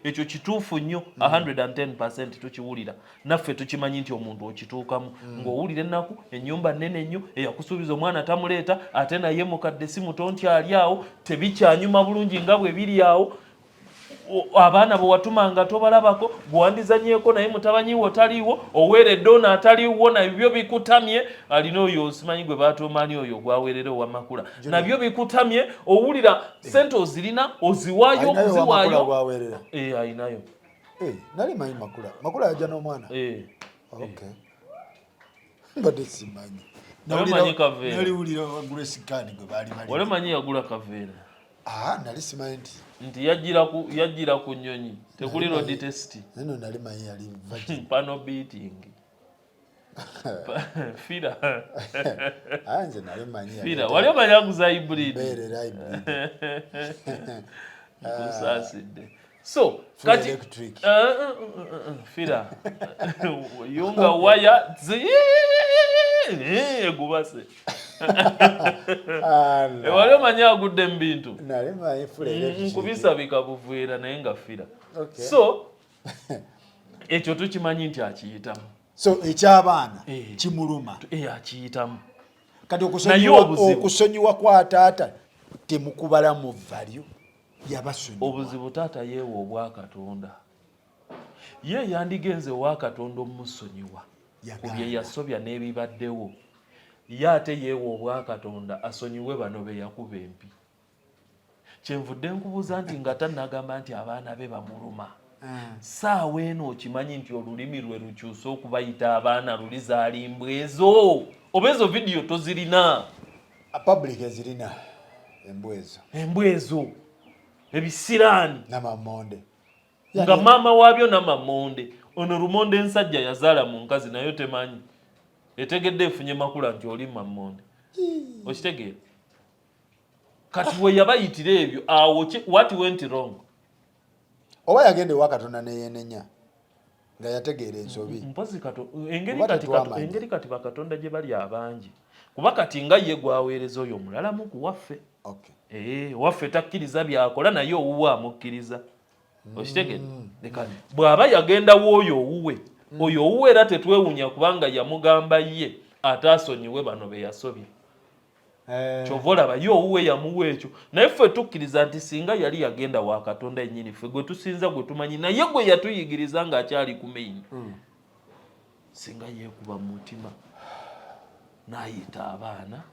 ekyo kituufu nnyo 110% tukiwulira. Naffe tukimanyi nti omuntu okituukamu ng'owulira ennaku ennyumba nnene nnyo eyakusuubiza omwana tamuleeta ate naye mukadde si muto nti ali awo tebikyanyuma bulungi nga bwe biri awo. Abaana bwe watumanga tobalabako gwewandizanyeeko naye mutabanyi wo taliiwo oweeredde ono ataliiwo nabyo bikutamye alina oyo osimanyi gwe batuumaani oyo gwaweerera owamakula nabyo bikutamye owulira sente ozirina oziwaayo okuziwaayo alinayo. Nali manyi Makula. Makula yajja n'omwana. Okay. Mbadde simanyi. Naliwulira Grace Khan gwe baali bali. Wali omanyi yagula kaveera? Nali simanyi nti. Nti yajjira ku nnyonyi tekuli road test. Nno nali manyi yali virgin. Pano beating. Fira. Nze nali manyi. Fira wali omanyi aguza hybrid. Mbeerera hybrid. Nkusaasidde. So kati fira yunga waya egubase. Wali omanyi agudde mu bintu nkubisabika buveera naye nga fira. So ekyo tukimanyi nti akiyitamu. So ekyabaana kimuluma. Akiyitamu. Kati okusonyiwa kwa taata temukubala mu value. Yabasonyiwa. Obuzibu taata yeewa obwakatonda. Ye yandigenze owa Katonda omusonyiwa ku bye yasobya n'ebibaddewo. Ye ate yeewa obwakatonda asonyiwe bano be yakuba empi. Kyenvudde nkubuuza nti nga tannagamba nti abaana be bamuluma. Saawa eno okimanyi nti olulimi lwe lukyuse okubayita abaana luli zaali mbwa ezo oba ezo vidiyo tozirina? Public ezirina embwa ezo. Embwa ezo. Ebisiraani. Namamonde. Nga maama waabyo namamonde. Ono lumonde ensajja yazaala mu nkazi nayo temanyi. Etegedde efunye makula nti oli mamonde. Okitegeera? Kati we yabayitira ebyo awo what went wrong? Oba yagenda ewa Katonda neyenenya nga yategeera ensobi. Mpozi kato engeri kati bakatonda gye bali abangi. Kuba kati nga ye gwaweereza oyo omulala mu ku waffe. Okay. Waffe takkiriza byakola naye owuwe amukkiriza. Okitegedde? Leka bw'aba yagenda w'oyo owuwe, oyo owuwe era tetwewuunya kubanga yamugamba ye ate asonyiwe bano be yasobya. Kyova olaba ye owuwe yamuwa ekyo, naye ffe tukkiriza nti singa yali yagenda wa Katonda yennyini, ffe gwe tusinza gwe tumanyi naye gwe yatuyigiriza ng'akyali ku main, singa yeekuba mu mutima n'ayita abaana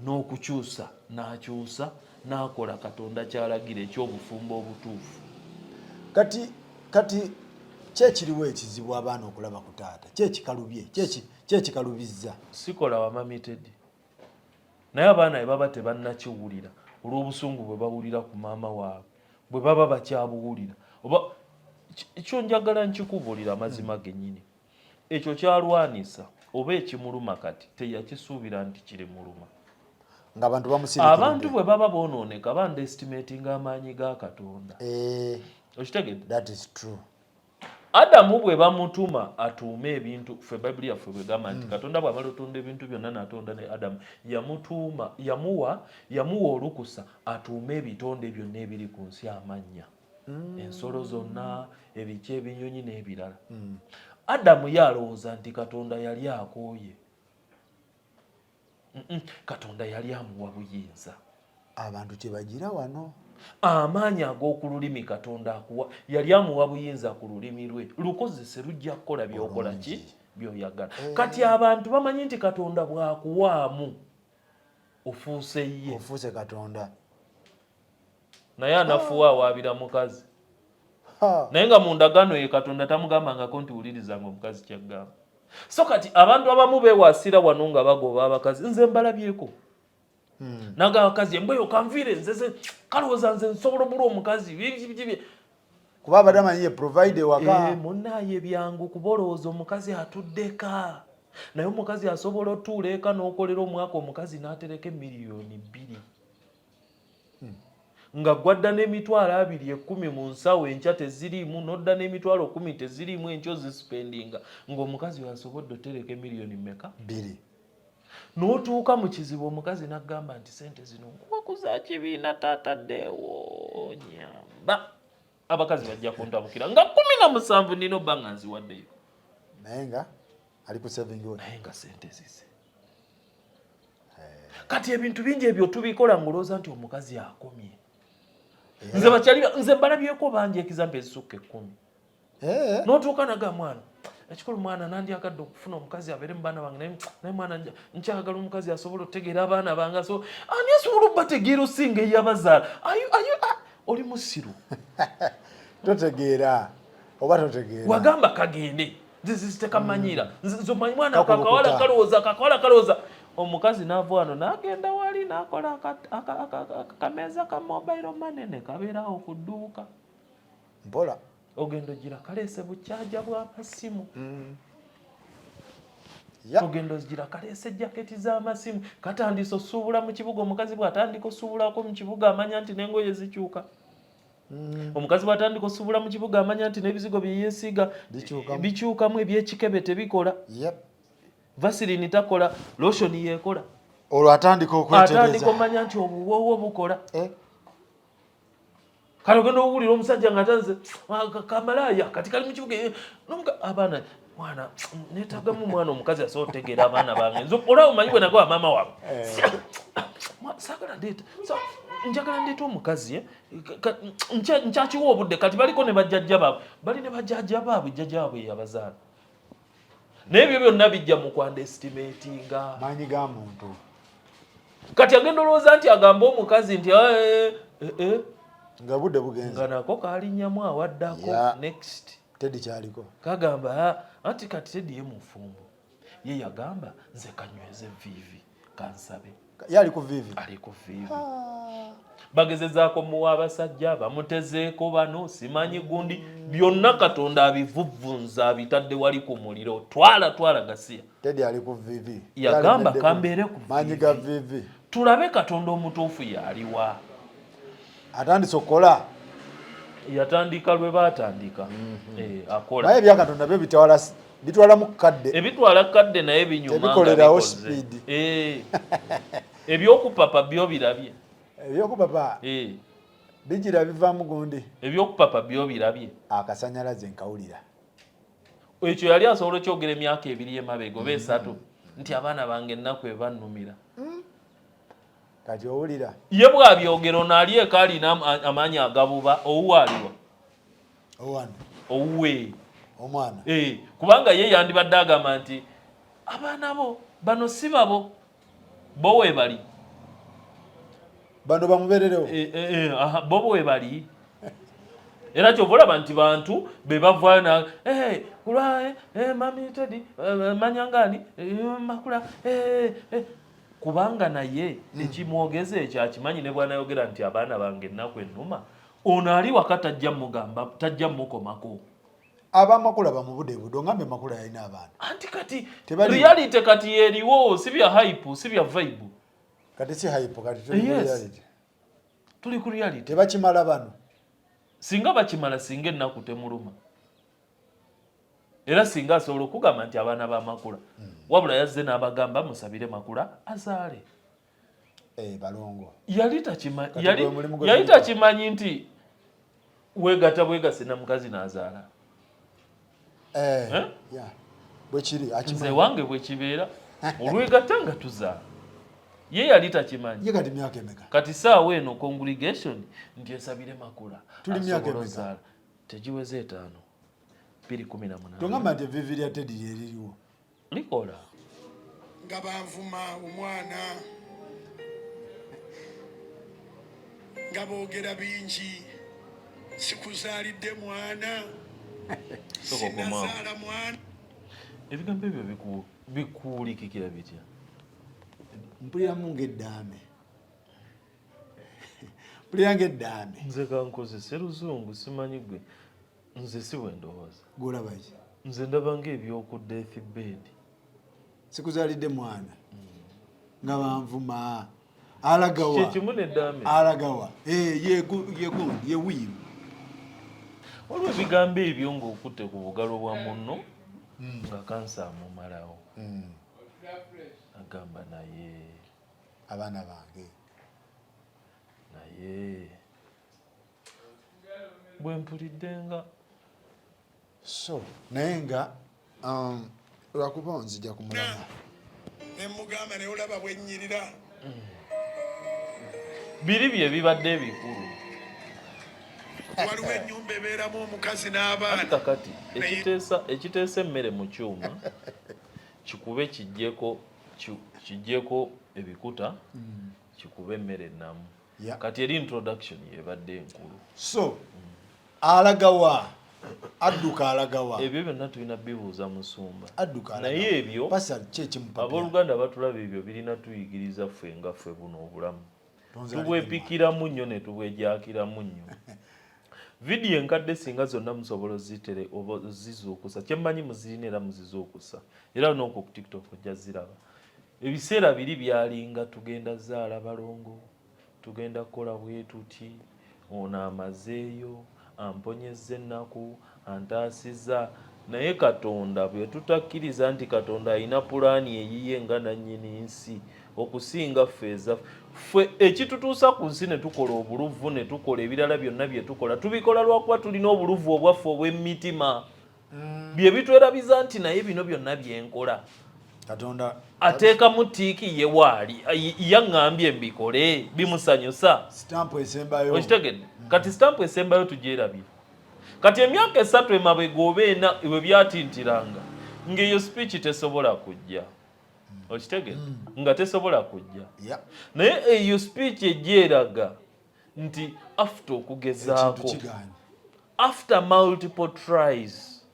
n'okukyusa n'akyusa n'akola Katonda ky'alagira eky'obufumbo obutuufu. Kati kyekiriwo ekizibu abaana okulaba ku taata, kyekikalubye, kyekikalubizza. Sikola wa Mami Teddy, naye abaana bwe baba tebannakiwulira olw'obusungu bwe bawulira ku maama waabwe, bwe baba bakyabuwulira oba kyo njagala nkikubuulira amazima gennyini, ekyo kyalwanisa oba ekimuluma kati teyakisuubira nti kirimuluma. Ng'abantu bamusirikidde. Abantu bwe baba boonooneka baunderestimatinga amaanyi ga Katonda. Okitegedde? That is true. Adamu bwe bamutuma atuume ebintu, ffe Bayibuli yaffe bwegamba nti Katonda bw'amala otonda ebintu byonna n'atonda ne Adamu, yamutuuma, yamuwa olukusa atuume ebitonde byonna ebiri ku nsi amannya. Ensolo zonna, ebiki, ebinyonyi n'ebirala. Adamu ye alowooza nti Katonda yali akooye. Katonda yali amuwa buyinza. Abantu kye bagira wano. Amaanyi ag'oku lulimi Katonda akuwa, yali amuwa buyinza ku lulimi lwe. Lukozese lujja kukola by'okola ki? By'oyagala. Kati abantu bamanyi nti Katonda bw'akuwaamu ofuuse ye. Ofuuse Katonda. Naye anafuwa awaabira mukazi. Naye nga mu ndagaano ye Katonda tamugambangako nti wulirizanga omukazi ky'agamba. So kati abantu abamu beewasira wano nga bagoba abakazi, nze mbalabyeko. Naga abakazi embwa eyo kanviire nze kalowooza nze nsobola obula omukazi. Kuba abadde amanyi ye provide ewaka. Munnaaye byangu kuba olowooza omukazi atuddeka. Naye omukazi asobola otuula eka n'okolera omwaka omukazi n'atereka 2,000,000. Nga gwadda n'emitwalo 2 10 mu nsawo enkya teziriimu, n'odda n'emitwalo 10 teziriimu enkya ozisipendinga, ng'omukazi oyo asobodde otereka 2 mmeka? 2. N'otuuka mu kizibu omukazi n'agamba nti ssente zino nkuwa ku za kibiina taataddeewo nyamba. Abakazi bajja kuntabukira nga 17 nina obba nga nziwaddeyo. Naye nga ali ku saving we. Naye nga ssente zize. Kati ebintu bingi ebyo tubikola ng'olowooza nti omukazi akomye. Nze bakyali nze mbalabyeko bangi example ezisukka 10. N'otuuka naga mwana ekikulu mwana nandyagadde okufuna omukazi abeere mu baana bange, naye mwana nkyagala omukazi asobola okutegeera abaana bange. So ani asobola okubategeera osinga eyabazaala? Oli musiru. Totegeera oba totegeera. Wagamba kagende nze tekamanyira. Nze omanyi mwana kakawala kalowooza kakawala kalowooza. Omukazi n'ava wano n'agenda wali n'akola akameeza ka mobile money ne kabeerawo ku dduuka. Mpola. Ogenda ogira kaleese bukyaja bw'amasimu. Ogenda ogira kaleese jaketi z'amasimu. Katandise osuubula mu kibuga. Omukazi bw'atandika osuubulako mu kibuga amanya nti n'engoye zikyuka. Omukazi bw'atandika osuubula mu kibuga amanya nti n'ebizigo bye yeesiiga bikyukamu, eby'ekikebe tebikola. Vaseline takola, lotion yeekola. Olwo atandika okwetereza. Atandika omanya nti obuwoowo bukola. Kale ogenda owulira omusajja nga atanze kamalaaya kati kali mu kibuga abaana mwana neetagamu mwana omukazi asobola otegeera abaana bange. Nze olaba omanyi bwe nagaba maama waabwe. Saagala ndeeta, njagala ndeeta omukazi nkyakiwa obudde. Kati baliko ne bajjajja baabwe, bali ne bajjajja baabwe, jjajja waabwe yabazaala. Naye ebyo byonna bijja mu kwandestimatinga maanyi ga muntu. Kati agenda olowooza nti agamba omukazi nti nga budde bugenze, nga nako kalinnyamu awaddako next. Teddy kyaliko kagamba anti kati Teddy ye mufumbo, ye yagamba nze kanyweze vivi kansabe. Ye ali ku vivi. Ali ku vivi. Bagezezaako muwa abasajja bamutezeeko bano simanyi gundi byonna Katonda abivuvunza abitadde wali ku muliro twala twala gasiya. Teddy ali ku vivi. Yagamba kambeere ku maanyi ga vivi. Tulabe Katonda omutuufu yaliwa. Atandise okukola. Yatandika lwe baatandika. Akola. Naye ebya Katonda byo bitwala bitwala mu kadde. Ebitwala kadde naye binyuma. Tebikolerawo speed. Ebyokupapa byo birabye. Ebyokupapa. Bijira bivaamu gundi. Ebyokupapa byo birabye. Akasanyalaze nkawulira. Ekyo yali asobola okyogera emyaka 2 emabega oba 3 nti abaana bange ennaku ebannumira. Kati owulira. Ye bw'abyogera ono ali eka alina amaanyi agabuba owuwe aliwa? Owana. Owuwe. Omwana. Kubanga ye yandibadde agamba nti abaana bo bano si babo bo we bali. Bano bamubeererewo. Bo we bali. Era kyova olaba nti bantu be bavaayo na kulwa mami Teddy manyangani makula kubanga naye ekimwogeza ekyo akimanyi ne bw'anayogera nti abaana bange ennaku ennuma ono ali waka tajja mugamba tajja mukomako. Abamakula bamubudebude ongambe makula yalina abaana. Anti kati reality kati eriwo si bya hype si bya vibe. Kati si hype kati tuli ku reality. Tuli ku reality. Tebakimala bano. Singa bakimala singa ennaku temuluma. Era singa asobola okugamba nti abaana ba makula. Wabula yazze n'abagamba musabire makula azaale. Balongo. Yali takimanyi nti weegatta bwegase na mukazi n'azaala. Bwekiri akimanyi. Nze wange bwe kibeera olwegatta nga tuzaala. Ye yali takimanyi. Ye kati myaka emeka? Kati saawa eno congregation nti esabire makula. Tuli myaka emeka? Tegiweze 5. 2018. Tongamba nti evivi lya Teddy lye liriwo. Likola. Nga banvuma omwana. Nga boogera bingi. Sikuzaalidde mwana. Sinazaala mwana. Ebigambo ebyo bikuwulikikira bitya? Mpuliramu ng'eddaame. Mpulira ng'eddaame. Nze kankozese luzungu simanyi gwe. Nze si bwe ndowooza. Gw'olaba ki? Nze ndaba ng'ebyoku death bed. Sikuzaalidde mwana. Nga banvuma. Alagawa. Kye kimu n'eddaame. Alagawa. Ye gundi, ye wiiru. Waliwo ebigambo ebyo ng'okutte ku bugalo bwa munno nga kansa amumalawo. Agamba naye. Abaana bange. Naye. Bwe mpulidde nga. So, naye nga lwakuba nzija kumulama. Ne mugamba naye olaba bwe nnyirira. Biri bye bibadde ebikulu. Waliwo ennyumba ebeeramu omukazi n'abaana. Kakati ekiteesa emmere mu kyuma kikube kijjeko ebikuta kikube emmere ennamu. Kati eri introduction yebadde enkulu. So alagawa adduka alagawa. Ebyo byonna tulina bibuuza musumba. Adduka alagawa. Naye ebyo abooluganda batulaba ebyo birina tuyigiriza ffe nga ffe buno obulamu. Tubwepikiramu nnyo ne tubwejakiramu nnyo. Vidiyo enkadde singa zonna musobola ozitere oba ozizuukusa. Kye mmanyi muzirina era muzizuukusa. Era n'okwo ku TikTok ojja ziraba. Ebiseera biri byalinga tugenda zaala balongo, tugenda kukola bwe tuti, ono amazeeyo, amponyezza ennaku, antaasizza. Naye Katonda bwe tutakkiriza nti Katonda alina pulaani eyiye nga nannyini nsi okusinga ffe ezaffe. Ffe ekitutuusa ku nsi ne tukola obuluvu ne tukola ebirala byonna bye tukola tubikola lwakuba tulina obuluvu obwaffe obw'emitima. Bye bitwerabiza nti naye bino byonna bye nkola. Katonda ateekamu tiiki ye waali yaŋŋambye mbikole bimusanyusa. Stamp esembayo. Okitegedde? Kati stamp esembayo tugyerabye. Kati emyaka 3 emabega oba 4 we byatintiranga ng'eyo speech tesobola kujja. Okitegedde? Nga tesobola kujja. Naye eyo speech ejja nti after okugezaako. After multiple tries.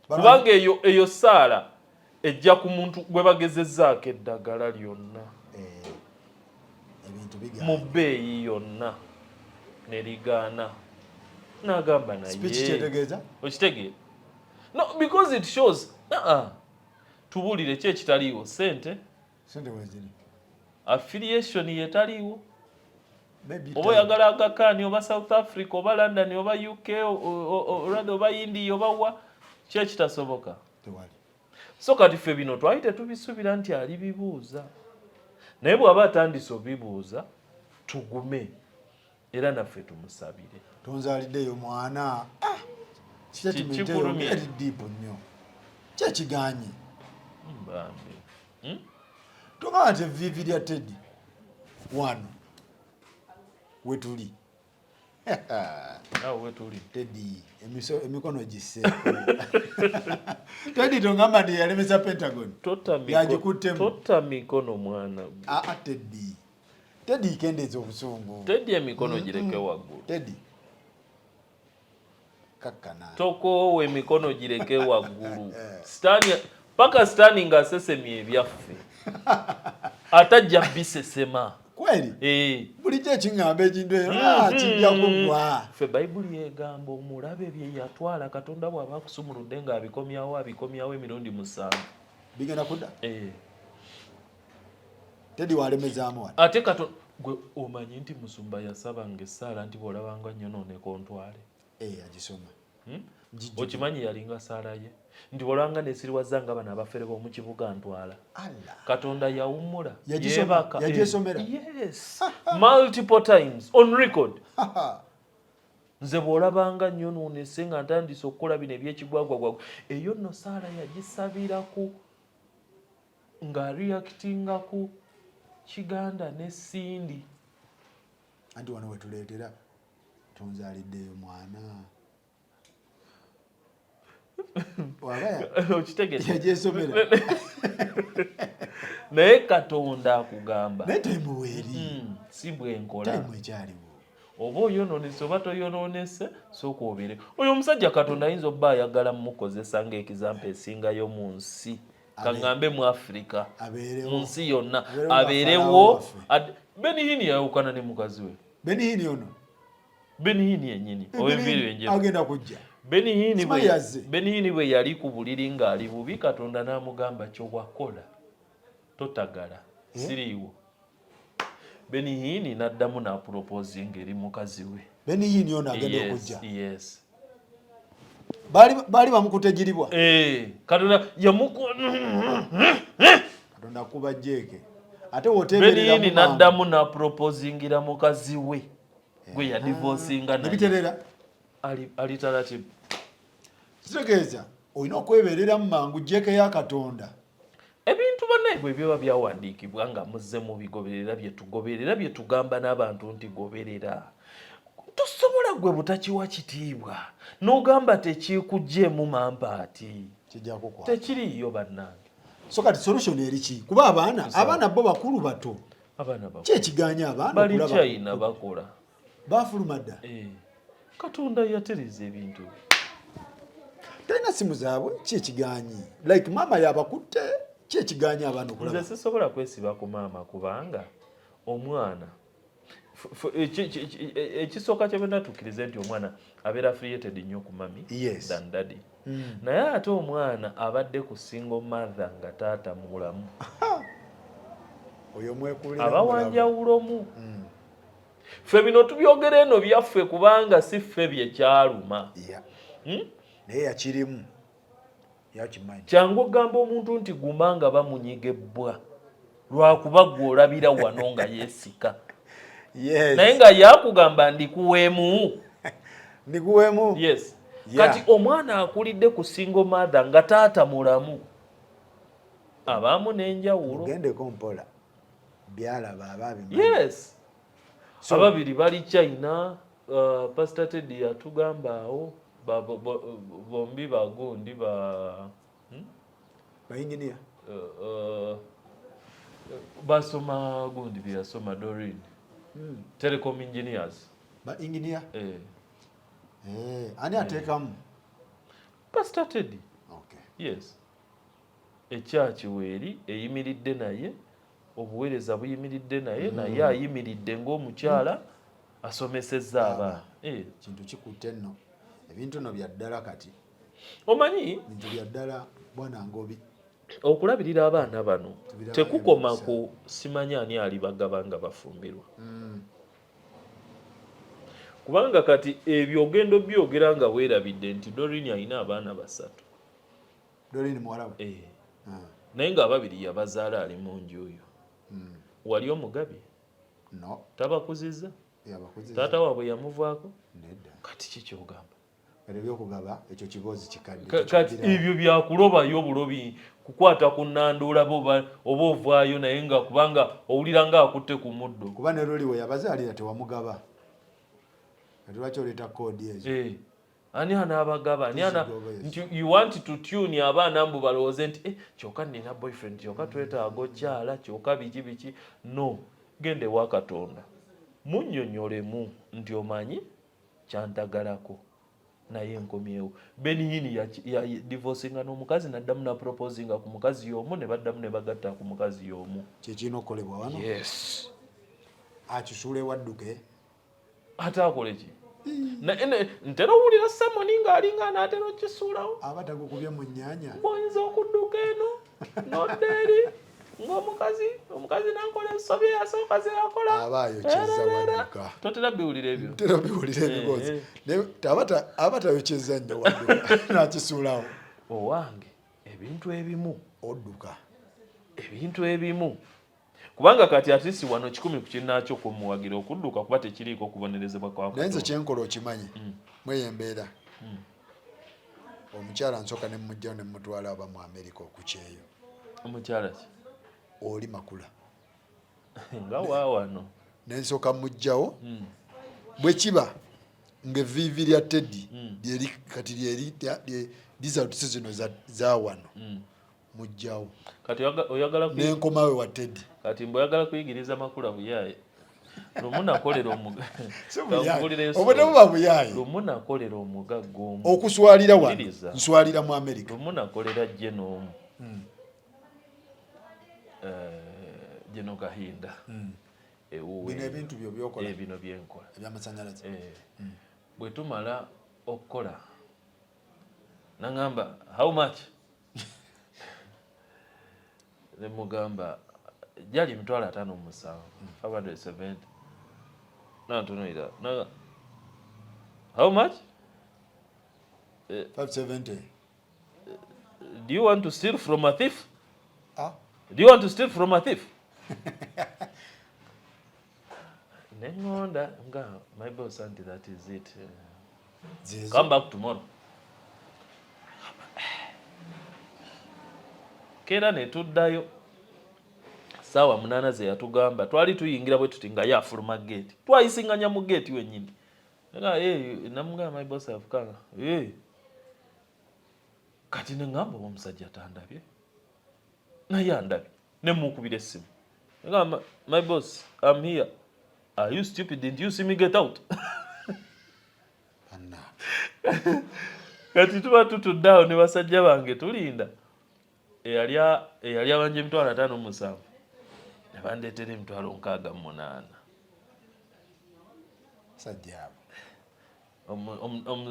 Kubanga eyo saala Ejja ku muntu gwe bagezezzaako eddagala lyonna ebintu mu bigaana. Bbeeyi yonna ne ligaana, n'agamba Speech naye kyetegeeza. Okitegeera? No, because it shows tubuulire ki ekitaliiwo? Sente? Sente weziri. Affiliation yetaliiwo. Maybe Oba time. oyagala Aga Khan oba South Africa oba London oba UK rather oba India oba wa, ki ekitasoboka? Tewali. So kati ffe bino twali tetubisuubira nti ali bibuuza, naye bw'aba atandise obibuuza, tugume era naffe tumusabire. Tonzaaliddeyo mwana. Ah! Statement eyo Kikulumye. eri deep nnyo. Kyekiganye? Bambi. Togamba nti evviivi lya Teddy wano wetuli. Awo wetuli. Teddy, emikono giseeko. Teddy, tongamba nti yalemesa Pentagon. Tota Yagikuttemu. Tota mikono, mwana gwe. Aa, Teddy, Teddy, kendeeza obusungu. Teddy, emikono gireke waggulu. Teddy, kakkana. Tokoowa, emikono gireke waggulu. Sitaani, paka sitaani ng'asesemye ebyaffe, atajja bisesema. Kweri. Eh. Bulijjo ekiŋŋamba ekintu eyo, ah, kijja kuggwa. Ffe Bayibuli egamba omulabe bye yatwala, Katonda bw'aba akusumuludde ng'abikomyawo, abikomyawo emirundi 7. Bigenda kudda. Eh. Teddy walemezaamu wano. Ate kato gwe omanyi nti musumba yasabanga essaala nti bw'olabanga nnyonooneka ontwale. Eh, agisoma. Hmm? Njijjukira. Okimanyi yalinga saala ye nti bw'olabanga nesiriwaza nga bano abafere b'omu kibuga, ntwala. Allah. Katonda yawummula. Yagisoma? Yeebaka. Yagyesomera? Yes, multiple times on record. Haha. Nze bw'olabanga nnyonoonese nga ntandise okukola bino ebyekigwagwagwagwa, eyo nno saala yagisabiraku nga reactinga ku Kiganda ne Sindi. Anti wano wetuleetera tonzaaliddeyo mwana. Waba Okitegedde? Yagyesomera. Naye Katonda akugamba, Naye time weeri. Si bwenkola. Time ekyaliwo. Oba oyonoonese oba toyonoonese, sooka obeere oyo omusajja. Katonda ayinza obba ayagala mukozesa ng'example esingayo mu nsi, kaŋŋambe mu Afirika, Abeerewo. mu nsi yonna. Abeerewo nga Abeerewo. Farao waffe. Benny Hinn yayawukana ne mukazi we. Benny Hinn ono? Benny Hinn yennyini ow'enviiri enjeru. Agenda kujja. Benny Hinn Simanyi yazze. Benny Hinn bwe yali ku buliri ng'ali bubi, Katonda n'amugamba, kyowakola totagala, Eh? siriiwo. Benny Hinn n'addamu n'aproposinga eri mukazi we. Benny Hinn ono agenda Yes, okujja? Yes. Baali bamukutegiribwa. Eh, Katonda yamuku Katonda akuba jeeke ate Benny woteebereramu. Hinn n'addamu n'aproposingira mukazi we gwe yadivosinga naye. Nebiterera. Ali taratibu. Kitegeeza olina okwebereramu mangu jeeke ya Katonda. Ebintu bannaye bwe biba byawandiikibwa nga muzze mubigoberera, bye tugoberera, bye tugamba n'abantu nti goberera, tosobola gwe butakiwa kitiibwa n'ogamba tekikuggyeemu mampaati. Kijja kukwata. Tekiriiyo, bannange. So kati solution eri ki? Kuba abaana bo bakulu bato. Abaana bakulu. Ki ekiganya abaana Bali okulaba? China bakola. Bafuluma dda? Eh, Katonda yatereza ebintu. Talina simu zaabwe? Ki ekiganyi? Like maama yabakutte, ki ekiganyi abaana Nze okulaba? sisobola kwesiba ku maama kubanga omwana ekisooka kye byonna tukkirize nti omwana abeera affiliated nnyo ku mummy than daddy. Naye ate omwana abadde ku single mother nga taata mulamu, Oyo mwekulira. aba wanjawulomu. Ffe bino tubyogera eno byaffe kubanga si ffe byekyaluma. Naye yakirimu, yakimanyi. Kyangu okugamba omuntu nti guma nga bamunyiga ebbwa, lwakuba gwe olabira wano nga yeesika. Naye nga yakugamba ndikuweemu. Ndikuweemu. Yes. Kati omwana akulidde ku single mother nga taata mulamu, abaamu n'enjawulo. Mugendeko mpola, byalaba aba abimanyi. Yes. Ababiri bali China. Pastor Teddy yatugamba awo bombi bagundi ba Bayinginiya. Basoma gundi byeyasoma Dorin, telecom engineers. Ba engineer. Eh. Eh, ani ateekamu? Pastor Teddy. Okay. Yes. Ekyaki weeri eyimiridde naye, obuweereza buyimiridde naye, naye ayimiridde ng'omukyala asomesezza abaana. Eh. Kintu kikutte nno, ebintu no bya ddala kati. Omanyi, bintu bya ddala bwana Ngobi. Okulabirira abaana bano tekukoma ku simanyi ani alibagaba nga bafumbirwa. Kubanga kati ebyo ogenda obyogera nga weerabidde nti Doreen alina abaana 3. Doreen muwala we? Eh. Naye nga ababiri yabazaala ali mu nju yo. Wali omugabye? No. Tabakuzizza? Yabakuzizza. Taata waabwe yamuvaako? Nedda. Kati ki ky'ogamba? Ebyo byokugaba ekyo kiboozi kikadde. Kati ebyo byakulobayo obulobi, kukwata ku nnanda olabe oba ovaayo naye nga kubanga owulira nga akutte ku muddo. Kuba ne luli we yabazaalira tewamugaba. Kati lwaki oleeta koodi ezo? Eh. Ani anaabagaba? Ani ana Tuzigoba ezo. Nti you want to tune abaana mbu balowooze nti kyokka nina boyfriend, kyokka twetaaga okyala, kyokka biki biki. No, genda ewa Katonda. Munnyonnyolemu nti omanyi kyantagalako naye nkomyewo. Benny Hinn ya divorcinga n'omukazi n'addamu na proposinga ku mukazi y'omu ne baddamu ne bagatta ku mukazi y'omu. Kye kirina okukolebwa wano? Yes. Akisuule wadduke. Ate akole ki? Ntera owulira Samoni ng'alinga anaatera okukisuulawo. Aba tagukubye mu nnyanya. Bw'oyinza okudduka eno n'odda eri ng'omukazi, omukazi n'ankola ensobi eyasooka ze yakola. Aba ayokyezza wadduka. Totera biwulira ebyo? Ntera biwulira ebiboozi. Naye aba tayokyezza nnyo wadduka n'akisuulawo. Owange, ebintu ebimu. Odduka. Ebintu ebimu. Kubanga kati at least wano 100 ku kinnaakyo kumuwagira okudduka kuba tekiriiko kubonerezebwa kwa Naye nze Katonda. kyenkola okimanyi, mweyo embeera. Omukyala nsooka ne mmuggyayo ne mmutwala aba mu Amerika okukyeyo. Omukyala ki? Oli Makula. Nga wa wano. Ne nsooka mmuggyawo. Bwe kiba ng'evviivi lya Teddy lyeri kati lyeri lye results zino za wano. Mujjawo. Kati oyagala Ne nkomawo wa Teddy. Kati mbu oyagala kuyigiriza Makula buyaaye. Lumu nakolera omuga. Si buyaaye. Kankubuulire Obwo story. tebuba buyaaye. Lumu nakolera omugagga omu. Okuswalira wano. Mpuliriza. Nswalira mu America. Lumu nakolera Geno omu. Geno Kahinda. Ewuwe. Bino ebintu byo byokola. Bino byenkola. Ebyamasannyalaze. Bwe tumala okukola nangamba how much? Ne mugamba gyali emitwalo ataano mu musanvu, 570. Nantunuulira, how much? 570. Do you want to steal from a thief? Do you want to steal from a thief? Nengonda nga my boss auntie, that is it. Zezo. Come back tomorrow. Keera ne tuddayo ssaawa 8 ze yatugamba, twali tuyingira bwe tuti nga ye afuluma gate, twayisinganya mu gate wennyini. Nga, hey, namugamba my boss have come. Hey. Kati ne ŋŋamba oba omusajja tandabye, naye andabye, ne mukubira essimu. Ngamba my boss, I'm here. Are you stupid? Didn't you see me get out? Anna. Kati tuba tutudde awo ne basajja bange tulinda. Eyali abanja emitwalo ataano mu musanvu ne bandeetera emitwalo nkaaga mu munaana. Basajja abo.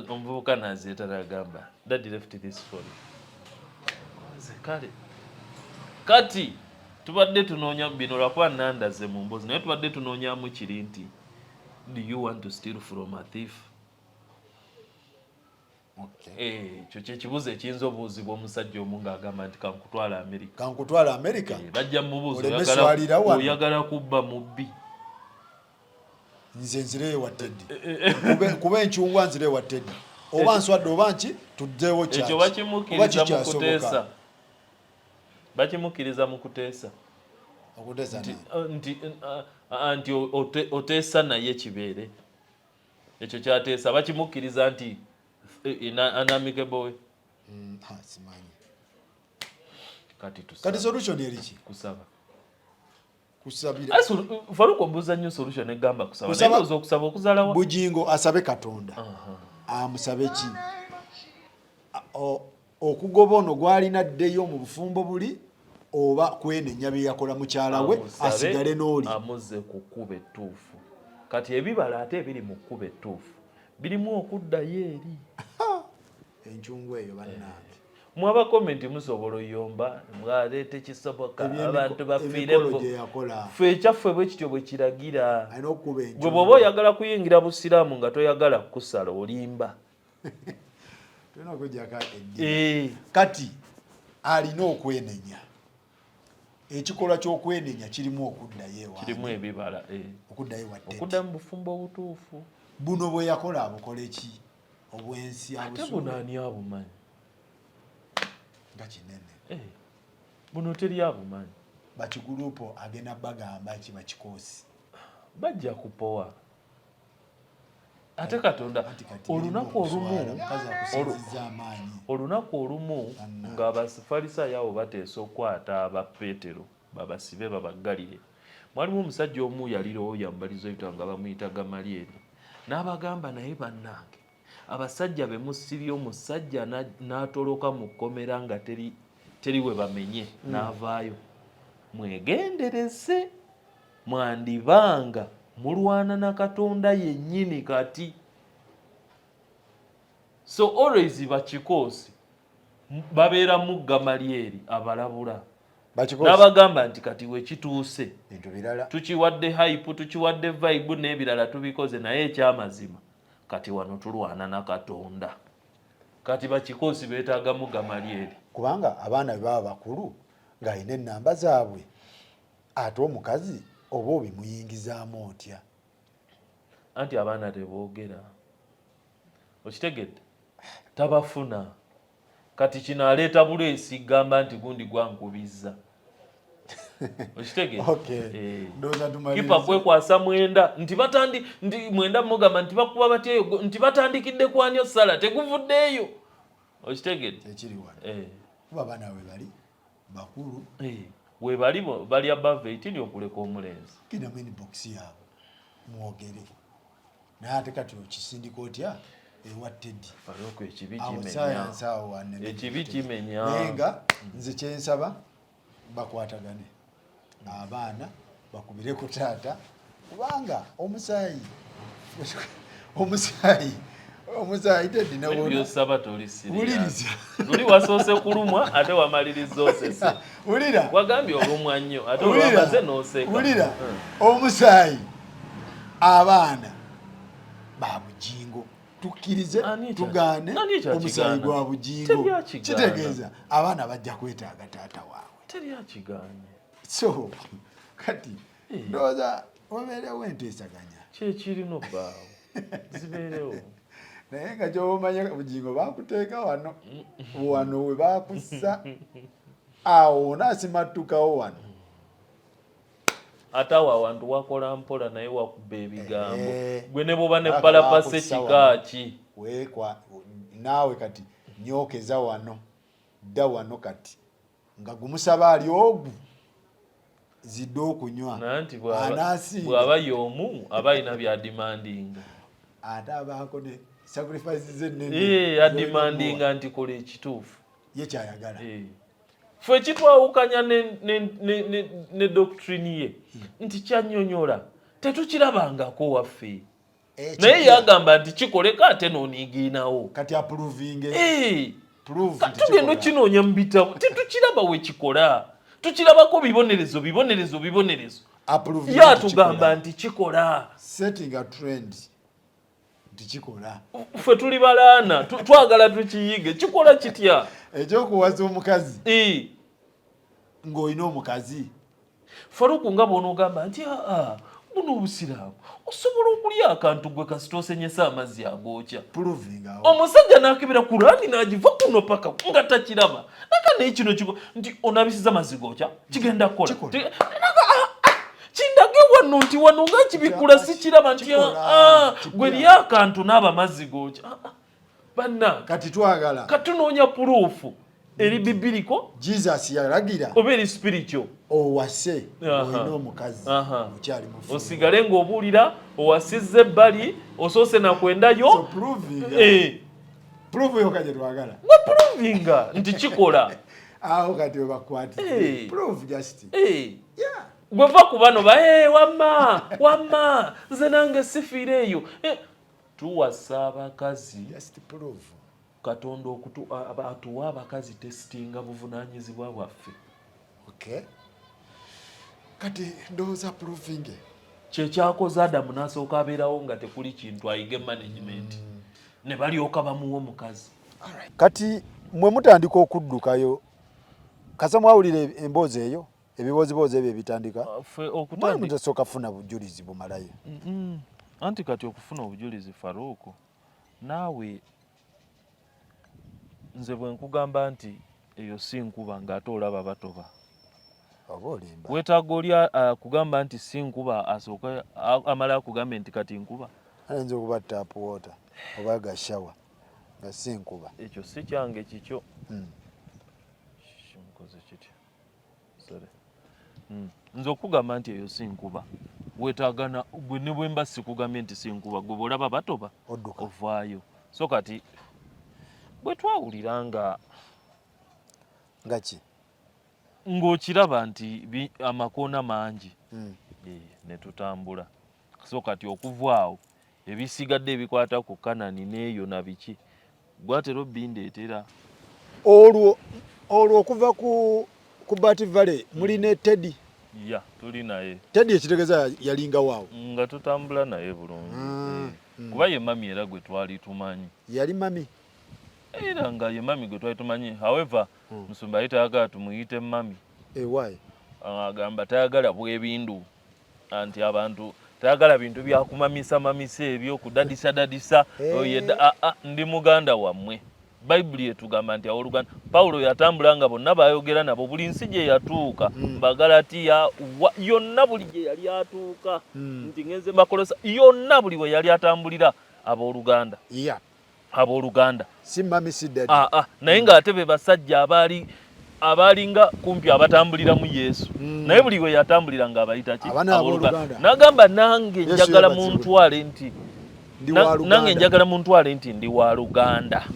Omuvubuka n'azeeta n'agamba, Daddy left this for you. Nze kale. Kati tubadde tunoonya bino lwakuba nandaze mu mboozi, naye tubadde tunoonyamu kiri nti do you want to steal from a thief? Ekyo kye kibuuzo ekiyinza obuuzibwa omusajja omu ng'agamba nti kankutwala Amerika. Kankutwala Amerika? Bajja mubuuza, Oleme swalira wano. oyagala kubba mubbi. Nze nzireyo wa Teddy. Kuba enkyungwa nzireyo wa Teddy. Oba nswadde oba nki, tuddeewo kyaki. Ekyo bakimukkiriza Oba mu kikyasoboka. kuteesa. Bakimukkiriza mu kuteesa. Okuteesa Nti, naye. nti oteesa naye kibeere. Ekyo kyateesa bakimukkiriza nti in amicable way. Simanyi. Kati tusaba. Kati solution eri ki? Kusaba. Kusabira. Ai, Faruku ombuuza nnyo solution egamba kusaba. Kusaba. Naye ndowooza okusaba okuzaala wa? Bujingo asabe Katonda. Amusabe ki? Okugoba ono gwalina addeyo mu bufumbo buli oba kwenenya bye yakola mukyala we asigale n'oli. Amuzze ku kkubo ettuufu. Kati ebibala ate ebiri mu kkubo ettuufu birimu okuddayo eri. Enkyungwa eyo bannange. Mwe aba comment musobola oyomba mwaleeta ekisoboka abantu bafiire ffe ekyaffe bwe kityo bwe kiragira. Gwe bw'oba oyagala kuyingira busiraamu nga toyagala kukusala olimba. Tulina okwejjako eddiini. Kati alina okwenenya. Ekikolwa ky'okwenenya kirimu okuddayo ewa Kirimu ebibala. Okuddayo ewa Teddy. Okudda mu bufumbo obutuufu. Buno bwe yakola abukole ki? Obwensi Ate buno ani abumanyi? Nga kinene. Buno teri abumanyi. Bakigulupu agenda bagamba ki bakikoosi? Bajja kupowa. Ate Katonda olunaku olumu olunaku olumu ng'Abafalisaayo abo bateesa okukwata aba Peetero babasibe babaggalire, mwalimu omusajja omu yali looya mu Balizoyita nga bamuyita Gamalyeri, n'abagamba, naye bannange abasajja be musibye omusajja n'atoloka mu kkomera nga teri teri we bamenye n'avaayo, mwegendereze. Mwandibanga mulwana na Katonda yennyini kati. So always bakikoosi babeera mu Gamalyeri abalabula n'abagamba nti kati wekituuse tukiwadde hype, tukiwadde vibe n'ebirala tubikoze, naye ekyamazima kati wano tulwana na Katonda. Kati bakikoosi beetaagamu Gamalyeri, kubanga abaana bwe baba bakulu ng'alina ennamba zaabwe. Ate omukazi oba obimuyingizaamu otya? Anti abaana teboogera, okitegedde, tabafuna. Kati kino aleeta buleesi gamba nti gundi gwankubizza, okitegedde. Kipa kwekwasa mwenda nti batandi nti mwenda mugamba nti bakuba batya nti batandikidde kwani osala teguvuddeeyo, okitegedde. Ekiri wano kuba abaana we bali bakulu webali bali above 18 okuleka omulenzi. Genda mu inbox yaabwe mwogere naye ate kati okisindika otya ewa Teddy? Farouk ekibi kimenya, ekibi kimenya. Naye nga nze kyensaba bakwatagane abaana bakubire ku taata, kubanga omusaayi omusaayi omusaayi Teddy nabyosaba toli serious. Luli wasoose kulumwa ate wamaliriza osese. Wulira, wagambye olumwa nnyo ate olwamaze n'oseka. Wulira, omusaayi abaana ba Bujingo, tukkirize tugaane, omusaayi gwa Bujingo kitegeeza abaana bajja kwetaaga taata waabwe. Teri akigaanye. So kati ndowooza wabeerewo enteesaganya. Kyekirina obbaawo, zibeerewo. Naye nga kyoba omanya Bujingo bakuteeka wano wano we bakussa awo onaasimattukawo wano. Ate awo awantu wakola mpola naye wakuba ebigambo gwe ne bwoba ne balapase kika ki naawe kati nyookeza wano dda wano kati nga gumusaba ali ogu zidde okunywa. Nanti bw'aba y'omu aba alina byadimandinga, ate abaako ne sacrifice zennene adimandinga nti kola ekituufu ye kyayagala. Ffe kitwawukanya ne doctrine ye nti kyanyonyola tetukirabangako waffe, naye yagamba nti kikoleka ate n'oniigiinawo. Kati approvinge. Tugenda okinoonya mu bitabo tetukiraba wekikola, tukirabako bibonerezo bibonerezo bibonerezo, ye atugamba nti kikola. Setting a trend nti kikola. Ffe tuli balaana, twagala tukiyige kikola kitya. Ekyokuwaza omukazi ng'olina omukazi Faruku nga bw'onoogamba nti aa buno obusiraamu osobola okulya akantu gwe kasita osenyesa amazzi agookya, omusajja n'akebera Kurani n'agiva kuno paka nga takiraba naka naye kino kiko nti onabisiza amazzi gookya kigenda kukola kindage wano nti wano nga kibikula sikiraba nti gwe lya akantu n'aba amazzi gookya banna. Kati twagala katunoonya puruufu eri bibiliko. Jesus yalagira oba eri spiritual. Owase olina omukazi okyali mufu, osigale ng'obuulira owasizza ebbali osoose nakwendayo. Proof yokka gye twagala. Gwe provinga nti kikola. Awo kati webakwatidde. Proof just. Yeah. Gwe va ku bano ba hey, wamma wamma nze nange sifiira eyo. Tuwasa abakazi. Just proof. Katonda atuwa abakazi testinga buvunaanyizibwa bwaffe. Okay. Kati ndowooza proving. Kyekyakoze Adamu n'asooka abeerawo nga tekuli kintu ayige management. Ne balyoka bamuwa omukazi. Alright. Kati mwe mutandika okuddukayo kasa mwawulira emboozi eyo ebibooziboozi ebyo ebitandika mwali mutasooka kufuna bujulizi bumalayo. Anti kati okufuna obujulizi Faruku naawe nze bwe nkugamba nti eyo si nkuba ng'ate olaba batoba. Oba olimba. Weetaaga oli akugamba nti si nkuba asooke amale akugambe nti kati nkuba. Ayinza okuba tap water oba ga shower nga si nkuba. Ekyo si kyange kikyo. Kimukoze kitya? Sorry. Nze okugamba nti eyo si nkuba weetaaga gwe ne bwe mba sikugambye nti si nkuba gwe bw'olaba batoba odduka ovaayo. So kati bwe twawulira nga nga ki ng'okiraba nti amakoona mangi ne tutambula. So kati okuva awo ebisigadde ebikwata ku Kanani n'eyo na biki gwatera obindeetera. Olwo okuva ku Bat Valley muli ne Teddy. Ya tuli naye. Teddy ekitegeeza yalinga waawo. Nga tutambula naye bulungi. Kuba ye mami era gwe twali tumanyi. Yali mami. Era nga ye mami gwe twali tumanyi. However, musumba yali tayagala tumuyite mami. Why? Agamba tayagala bwebindu. Anti abantu tayagala bintu bya kumamisa mamisa ebyo kudadisa dadisa. Oyeda ndi muganda wammwe. Bayibuli etugamba nti abooluganda Pawulo yatambula nga bonna bayogera nabo buli nsi gye yatuuka Bagalatiya yonna buli gye yali atuuka nti ngenze Bakolosa yonna buli we yali atambulira abooluganda. Abooluganda. Si mami si daddy. Naye ng'ate be basajja abaalinga kumpi abatambuliramu Yesu. Naye buli we yatambulira ng'abayita ki? Abooluganda. N'agamba nange njagala muntwale nti nange njagala muntwale nti ndi wa luganda.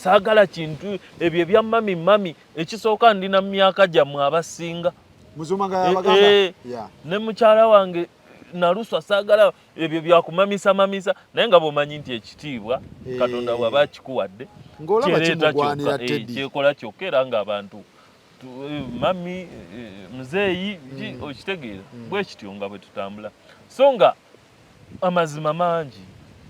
Saagala kintu ebyo ebya mami mami ekisooka ndina myaka gyammwe abasinga. Ne mukyala wange naluswa saagala ebyo byakumamisa mamisa naye nga bw'omanyi nti ekitiibwa Katonda bw'aba akikuwadde kyereeta kyokka kyekola kyokka era ng'abantu mami muzeeyi okitegeera bwe kityo nga bwe tutambula. So nga amazima mangi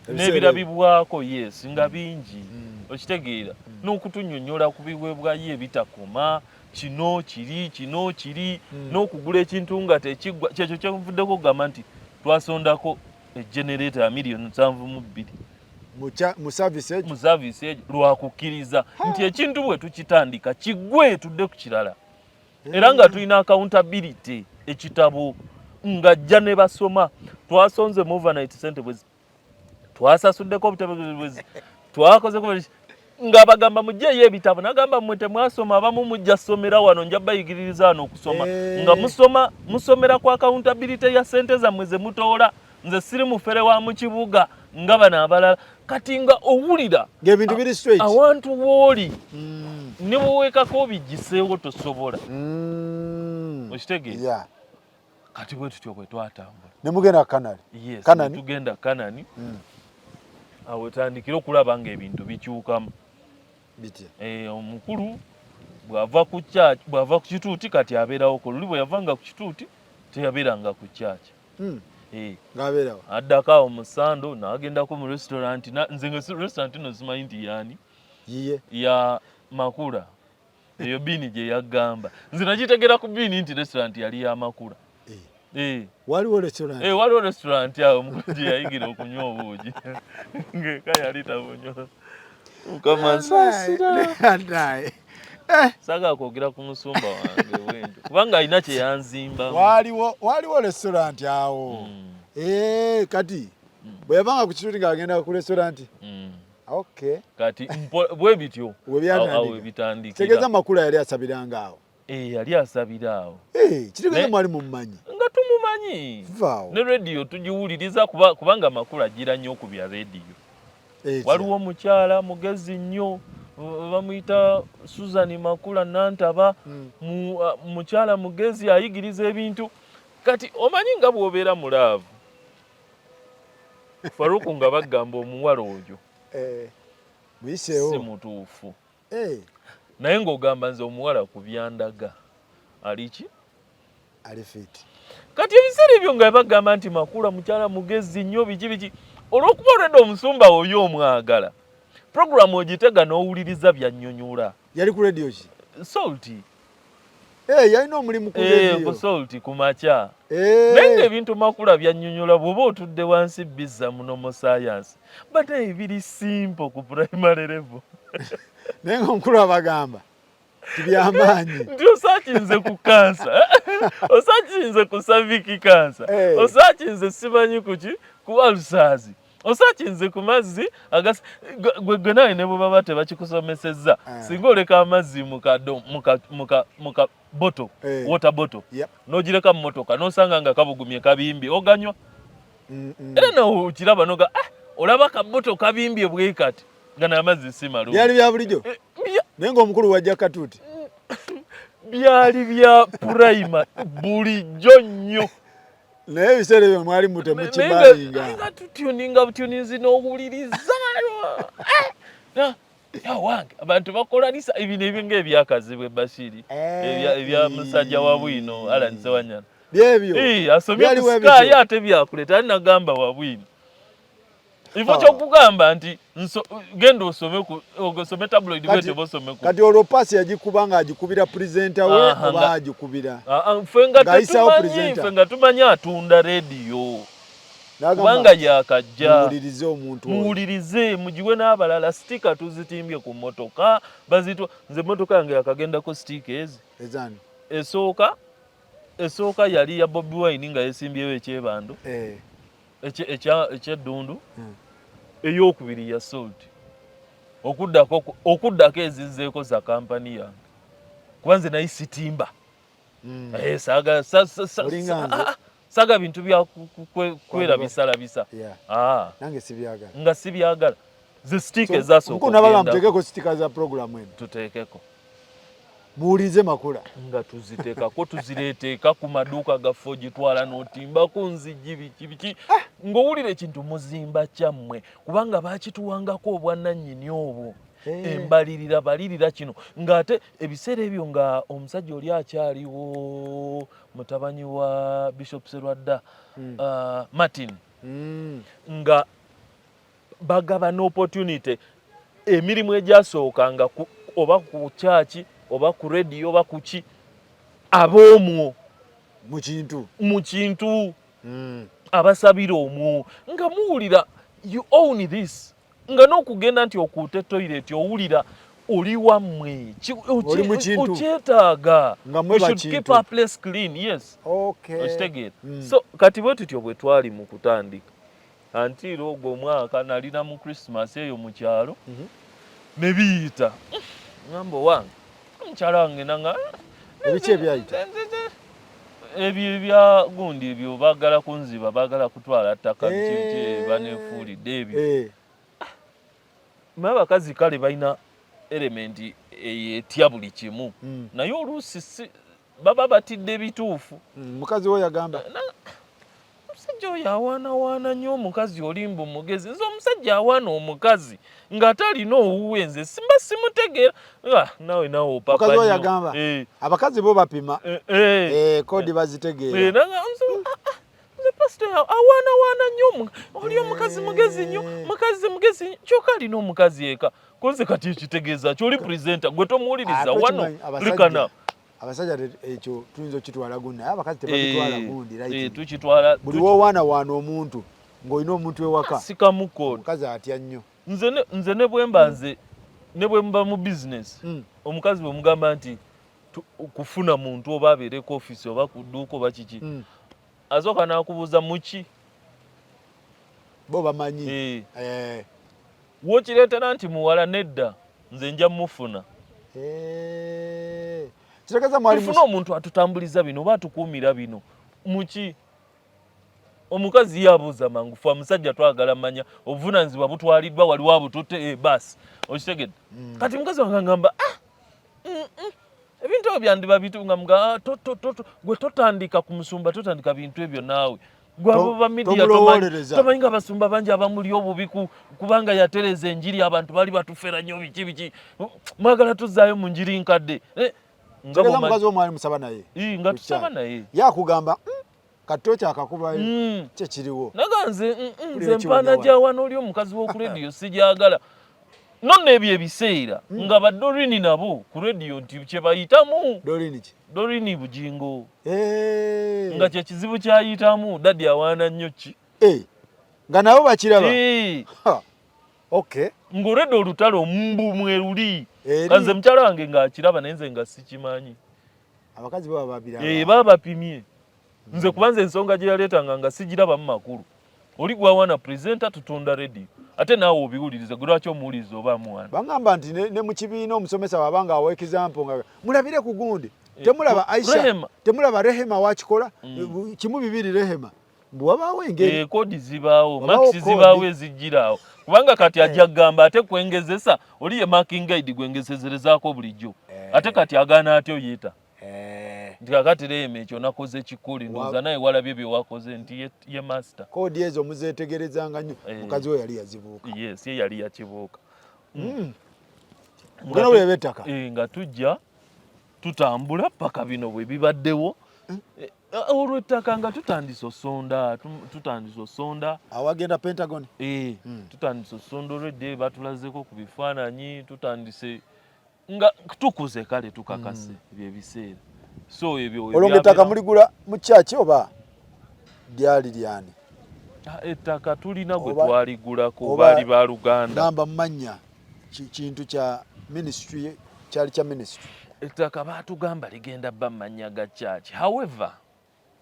n'ebirabibwako yes nga bingi okitegeera n'okutunnyonnyola ku biweebwayo ebitakoma kino kiri kino kiri n'okugula ekintu nga tekiggwa. Kyekyo kyenvuddeko okugamba nti twasondako egenerator ya 72,000,000 mu service egyo, mu service egyo lwakukkiriza nti ekintu bwe tukitandika kiggwe tudde ku kirala. Era nga tulina accountability ekitabo ng'ajja ne basoma. Twasonze mu overnight sente bwezi, twasasuddeko obutebe bwezi, twakozeko ng'abagamba mugyeyo ebitabo. Nagamba mmwe temwasoma, abamu mujja ssomera wano, nja bayigiririza wano okusoma. Nga musoma musomera ku accountability ya sente zammwe ze mutoola. Nze siri mufere wa mu kibuga nga bano abalala. Kati nga owulira ng'ebintu biri straight awantu w'oli ne bw'oweekako obigiseewo tosobola. Okitegeera? Kati bwe tutyo bwe twatambula. Ne mugenda Kanani. Yes, ne tugenda Kanani. Awo tandikira okulaba ng'ebintu bikyukamu. Bitya? Omukulu bw'ava ku church, bw'ava ku kituuti kati abeerawo ko. Luli bwe yavanga ku kituuti teyabeeranga ku church. Ng'abeerawo. Addako awo mu sando n'agendako mu restaurant. Nze nga restaurant eno simanyi nti yaani. Yiye. Ya Makula. Eyo biini gye yagamba. Nze nagitegera ku biini nti restaurant yali ya Makula. Waliwo restaurant? Waliwo restaurant awo omukulu gye yayigira okunywa obuugi. Ng'eka yali tabunywa. Mukama nsaasira. Saagala kwogera ku musumba wange bwentyo kubanga alina kye yanzimbamu. Waliwo restaurant awo. Kati bwe yavanga ku kituuti ng'agenda ku restaurant. Okay. Kati bwe bityo awo we bitandikira. Kitegeeza Makula yali asabiranga awo. Yali asabira awo. Kitegeeza mwali mumumanyi. Nga tumumanyi. Vaawo. Ne radio tugiwuliriza kubanga Makula agira nnyo ku bya radio. Waliwo omukyala mugezi nnyo, bamuyita Susan Makula Nantaba. Mukyala mugezi, ayigiriza ebintu. Kati omanyi nga bw'obeera mu love, Faruku, nga bagamba omuwala oyo si Muyiseewo. mutuufu, naye ng'ogamba, nze omuwala ku byandaga aliki? Ali fit. Kati ebiseera ebyo nga bagamba nti Makula mukyala mugezi nnyo, biki biki, olw'okuba olwedde omusumba oyo omwagala, puroguramu ogitega n'owuliriza byannyonyola. Yali ku radio ki? Salt. Yalina omulimu ku radio? Ku Salt ku makya. Naye nga ebintu Makula byannyonnyola, bw'oba otudde wansi bizza muno mu science, but naye biri simple ku primary level. Naye nga omukulu abagamba tibyamaanyi. Nti osearchinze ku kansa, osearchinze ku cervix cancer, osearchinze simanyi kuki, ku ulcers, osearchinze ku mazzi gwe nawe ne bwe baba tebakikusomesezza, singa oleka amazzi muka bottle, water bottle, n'ogireka mu motoka, n'osanga nga kabugumye, kabimbye, oganywa? Era nawe okiraba noga, ah, olaba kaboto kabimbye bwe kati, nga n'amazzi si malungi. Byali bya bulijjo. Naye ng'omukulu wajja katuuti. Byali bya primary, bulijjo nnyo. Naye ebiseera ebyo mwali mutemukimayinga. Nga tutuninga butuninzi n'owuliriza. Wange, abantu bakola lisa ebino ebyo ng'ebyakazibwe Bashiri, ebya musajja wa bwino Alan Sewanyana. Byebyo. Asomye ku Sky, ate byakuleeta ali nagamba wa bwino ifo kyokugamba nti genda osome osome tabloid bwetyo bosome. Kati olwo paasi yagikuba nga agikubira presenter we oba agikubira? Ffe nga tetumanyi, ffe nga tumanyi atunda rediyo kubanga yakajja. Muwulirize omuntu. Muwulirize, mugiwe n'abalala. Sticker tuzitimbye ku motoka bazitwa. Nze motoka yange yakagendako sticker ezi. Ezani? Esooka yali ya Bobi Wine nga yesimbyewo ekyebando, ekyeddundu. Eyokubiri ya Salt. Okuddako ezizeeko za kampani yange, kuba nze naye sitimba. Saga bintu bya kwerabisalabisa. Nange sibyagala. Nga sibyagala. Ze sticker ezasooka. Nabaga muteekeko sticker za program eno. Tuteekeko. Muwulize Makula. Nga tuziteekako, tuzireeteeka ku maduuka gaffe, ogitwala n'otimbako nzigi, biki biki, ng'owulira ekintu muzimba kyammwe, kubanga bakituwangako obwannannyini obwo. Embalirira balirira kino, ng'ate ebiseera ebyo nga omusajja oli akyaliwo, mutabanyi wa Bishop Serwadda, Martin, nga bagaba n'opportunity. Emirimu egyasookanga oba ku kyaki oba ku rediyo oba ku ki, ab'omwo mu kintu. Mu kintu, abasabira omwo, nga muwulira you own this, nga n'okugenda nti okuute toilet owulira oli wammwe. Oli mu kintu. Okyetaaga. Nga mwe We should bakintu. keep our place clean, yes. Okitegeera? So kati bwe tutyo bwe twali mu kutandika until ogwo omwaka nalina mu Christmas eyo mu kyalo, ne biyita, ngamba owange omukyala wange nanga. Ebiki ebyayita? Ebyo ebya gundi ebyo, baagala kunziba, baagala kutwala ttaka, biki biki, baneefuulidde ebyo. Naye abakazi kale balina element eyo etya buli kimu, naye oluusi si baba batidde bituufu. Mukazi wo yagamba? Omusajja oyo awaanawaana nnyo omukazi, olimba omugezi. Nze omusajja awaana omukazi ng'ate alina owuwe, nze simba simutegeera. Ah, nawe nawe opapa Mukazi wo nnyo. yagamba? Abakazi bo bapima. Kodi bazitegeera. Nanga nze, ah, ah, nze pastor awaanawaana nnyo oli omukazi mugezi nnyo, mukazi mugezi nnyo, kyokka alina omukazi eka. Konze kati ekitegeeza kyoli presenter gwe tomuwuliriza. Ate wano okimanyi, abasajja- likana. Abasajja ekyo tuyinza okitwala gundi, naye abakazi tebakitwala gundi. Right. Tukitwala. Buli wowaanawaana omuntu ng'olina omuntu ewaka, sikamu kodi. Omukazi atya nnyo. Nze ne bwe mba, nze ne bwe mba mu business, omukazi bwe mugamba nti kufuna muntu oba abeere ku office oba ku dduuka oba kiki, asooka n'akubuuza muki. Bo bamanyi. Wokireetera nti muwala, nedda, nze nja mufuna. Kitegeeza mwali tufune omuntu atutambuliza bino oba atukuumira bino muki. Omukazi ye abuuza mangu, fe omusajja twagala manya obuvunanyizibwa butwaliddwa, waliwo abututte, basi okitegedde. Kati mukazi wange angamba, ah, ebintu ebyo byandiba bitu nga mga, ah, gwe totandika ku musumba, totandika bintu ebyo naawe gwabo ba media. Tomulowolereza. Tomanyi nga abasumba bangi abamuli obubi kubanga yatereza enjiri, abantu bali batufera nnyo, biki biki, mwagala tuzaayo mu njiri nkadde. Nga Tegeeza mukazi wo mwali musaba naye? Ii, nga Ku tusaba kyalo. Naye. Yakugamba, kati tokyakakubayo kyekiriwo. Naga nze Buli nze ekiwonya mpaana wano. gya wano, oli omukazi w'oku rediyo sijagala nonno. Ebyo ebiseera nga badorini nabo ku rediyo nti kye bayitamu. Dolini ki? Dorini Bugingo. Nga kyekizibu kyayitamu, daddy awaana nnyo ki. Nga nabo bakiraba. Eh, Ha, okay. Ng'olwedde olutalo mbu mweruli. Eri. Nga nze mukyala wange ng'akiraba, naye nze nga sikimanyi. Abakazi baba babiraba. Eh, baba bapimye nze, kuba nze ensonga gye yaleetanga nga sigirabamu makulu. Oli gwawaana presenter, tutunda rediyo, ate naawe obiwuliriza, gwe lwaki omuwuliriza oba amuwaana? Bagamba nti ne mu kibiina omusomesa wabanga awa example nga mulabire ku gundi, temulaba Aisha? Rehema. Temulaba Rehema wakikola kimu bibiri, Rehema, mbu wabaawo engeri. Eh, code zibaawo. Wabaawo Marks code. zibaawo ezijjiraawo, kubanga kati ajja kugamba ate kwengezesa oli ye marking guide gwengezezerezaako bulijjo, ate kati agaana atya oyita nti kakati Rehema ekyo nakoze kikuli, ndowooza naye walabye bye wakoze nti ye master. Code ezo muzeetegerezanga nnyo. Mukazi we yali yazibuuka. Yes, ye yali yakibuuka. Mugenda buleba ettaka. Eh, nga tujja tutambula paka bino bwe bibaddewo. Eh, olwo ettaka nga tutandise osonda, tutandise osonda. Awagenda Pentagon. Eh, tutandise osonda olwedde, batulazeko ku bifaananyi, tutandise nga tukuze, kale tukakase ebyo ebiseera. So ebyo Olwo nga ettaka muligula mu kyaki oba lyali lyani? Ah, ettaka tulina gwe twaligulako, oba baali baluganda. Gamba mu mannya, kintu kya ministry, kyali kya ministry? Ettaka baatugamba ligenda bba mu mannya ga church, however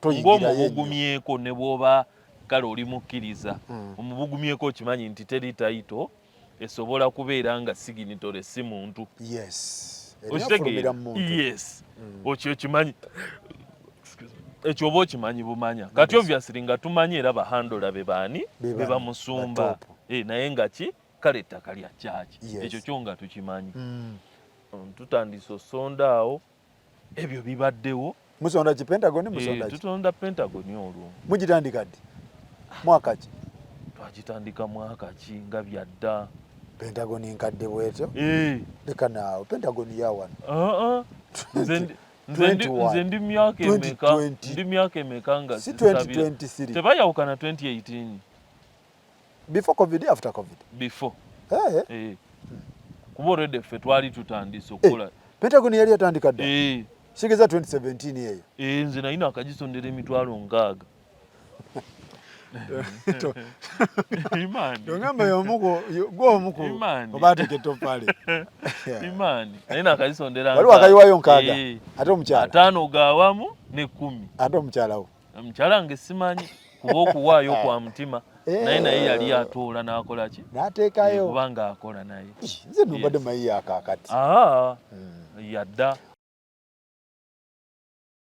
Toyingirayo nnyo. ng'omubugumyeko, ne bw'oba kale oli mukkiriza, omubugumyeko, okimanyi nti teri title esobola kubeera nga signatory si muntu. Yes, erina ofulumira Okitegeera? mu muntu. Yes, okyo okimanyi. Excuse me. Ekyo oba okimanyi bumanya. Kati obviously nga tumanyi era bahandola be baani? Be Be bani? bamusumba. Ba top. Eh, naye nga ki kale ettaka lya kyaki. Ekyo kyo nga tukimanyi. Tutandise osonda awo, ebyo bibaddewo. Musonda ki? Pentagon? Eh, Musonda ki? Tutonda Pentagon olwo. Mugitandika ddi, mwaka ki? Twagitandika mwaka ki nga byadda. Pentagon nkadde bwetyo? Eh, Leka naawe, Pentagon yawano. Ah, ah. 21. Nze ndi myaka emeka? 2020. Ndi myaka emeka nga Si zisabira? 2023? Tebayawukana 2018. Before COVID, after COVID? Before. Eh. Eh. Kuba olwedde ffe twali tutandise okukola. Pentagon yali yatandika dda. Eh, Sigeza 2017 eyo. Eh, nze nalina akagisondera 60,000. Imani. Tongamba yomuku gwomuku Imani. oba ateeka ettoffaali. Imani, naye akagisondera Waliwo akayiwayo 60? Eh. Ate omukyala? 50 gawamu ne 10. Ate omukyalawo? Omukyala nge simanyi, kuba okuwaayo kwa mutima. Eh. Naye yali atoola n'akola ki? N'ateekayo. Kubanga akola naye. Ih, nze nobadde Yes. mayi yakaakati. Aa, yadda.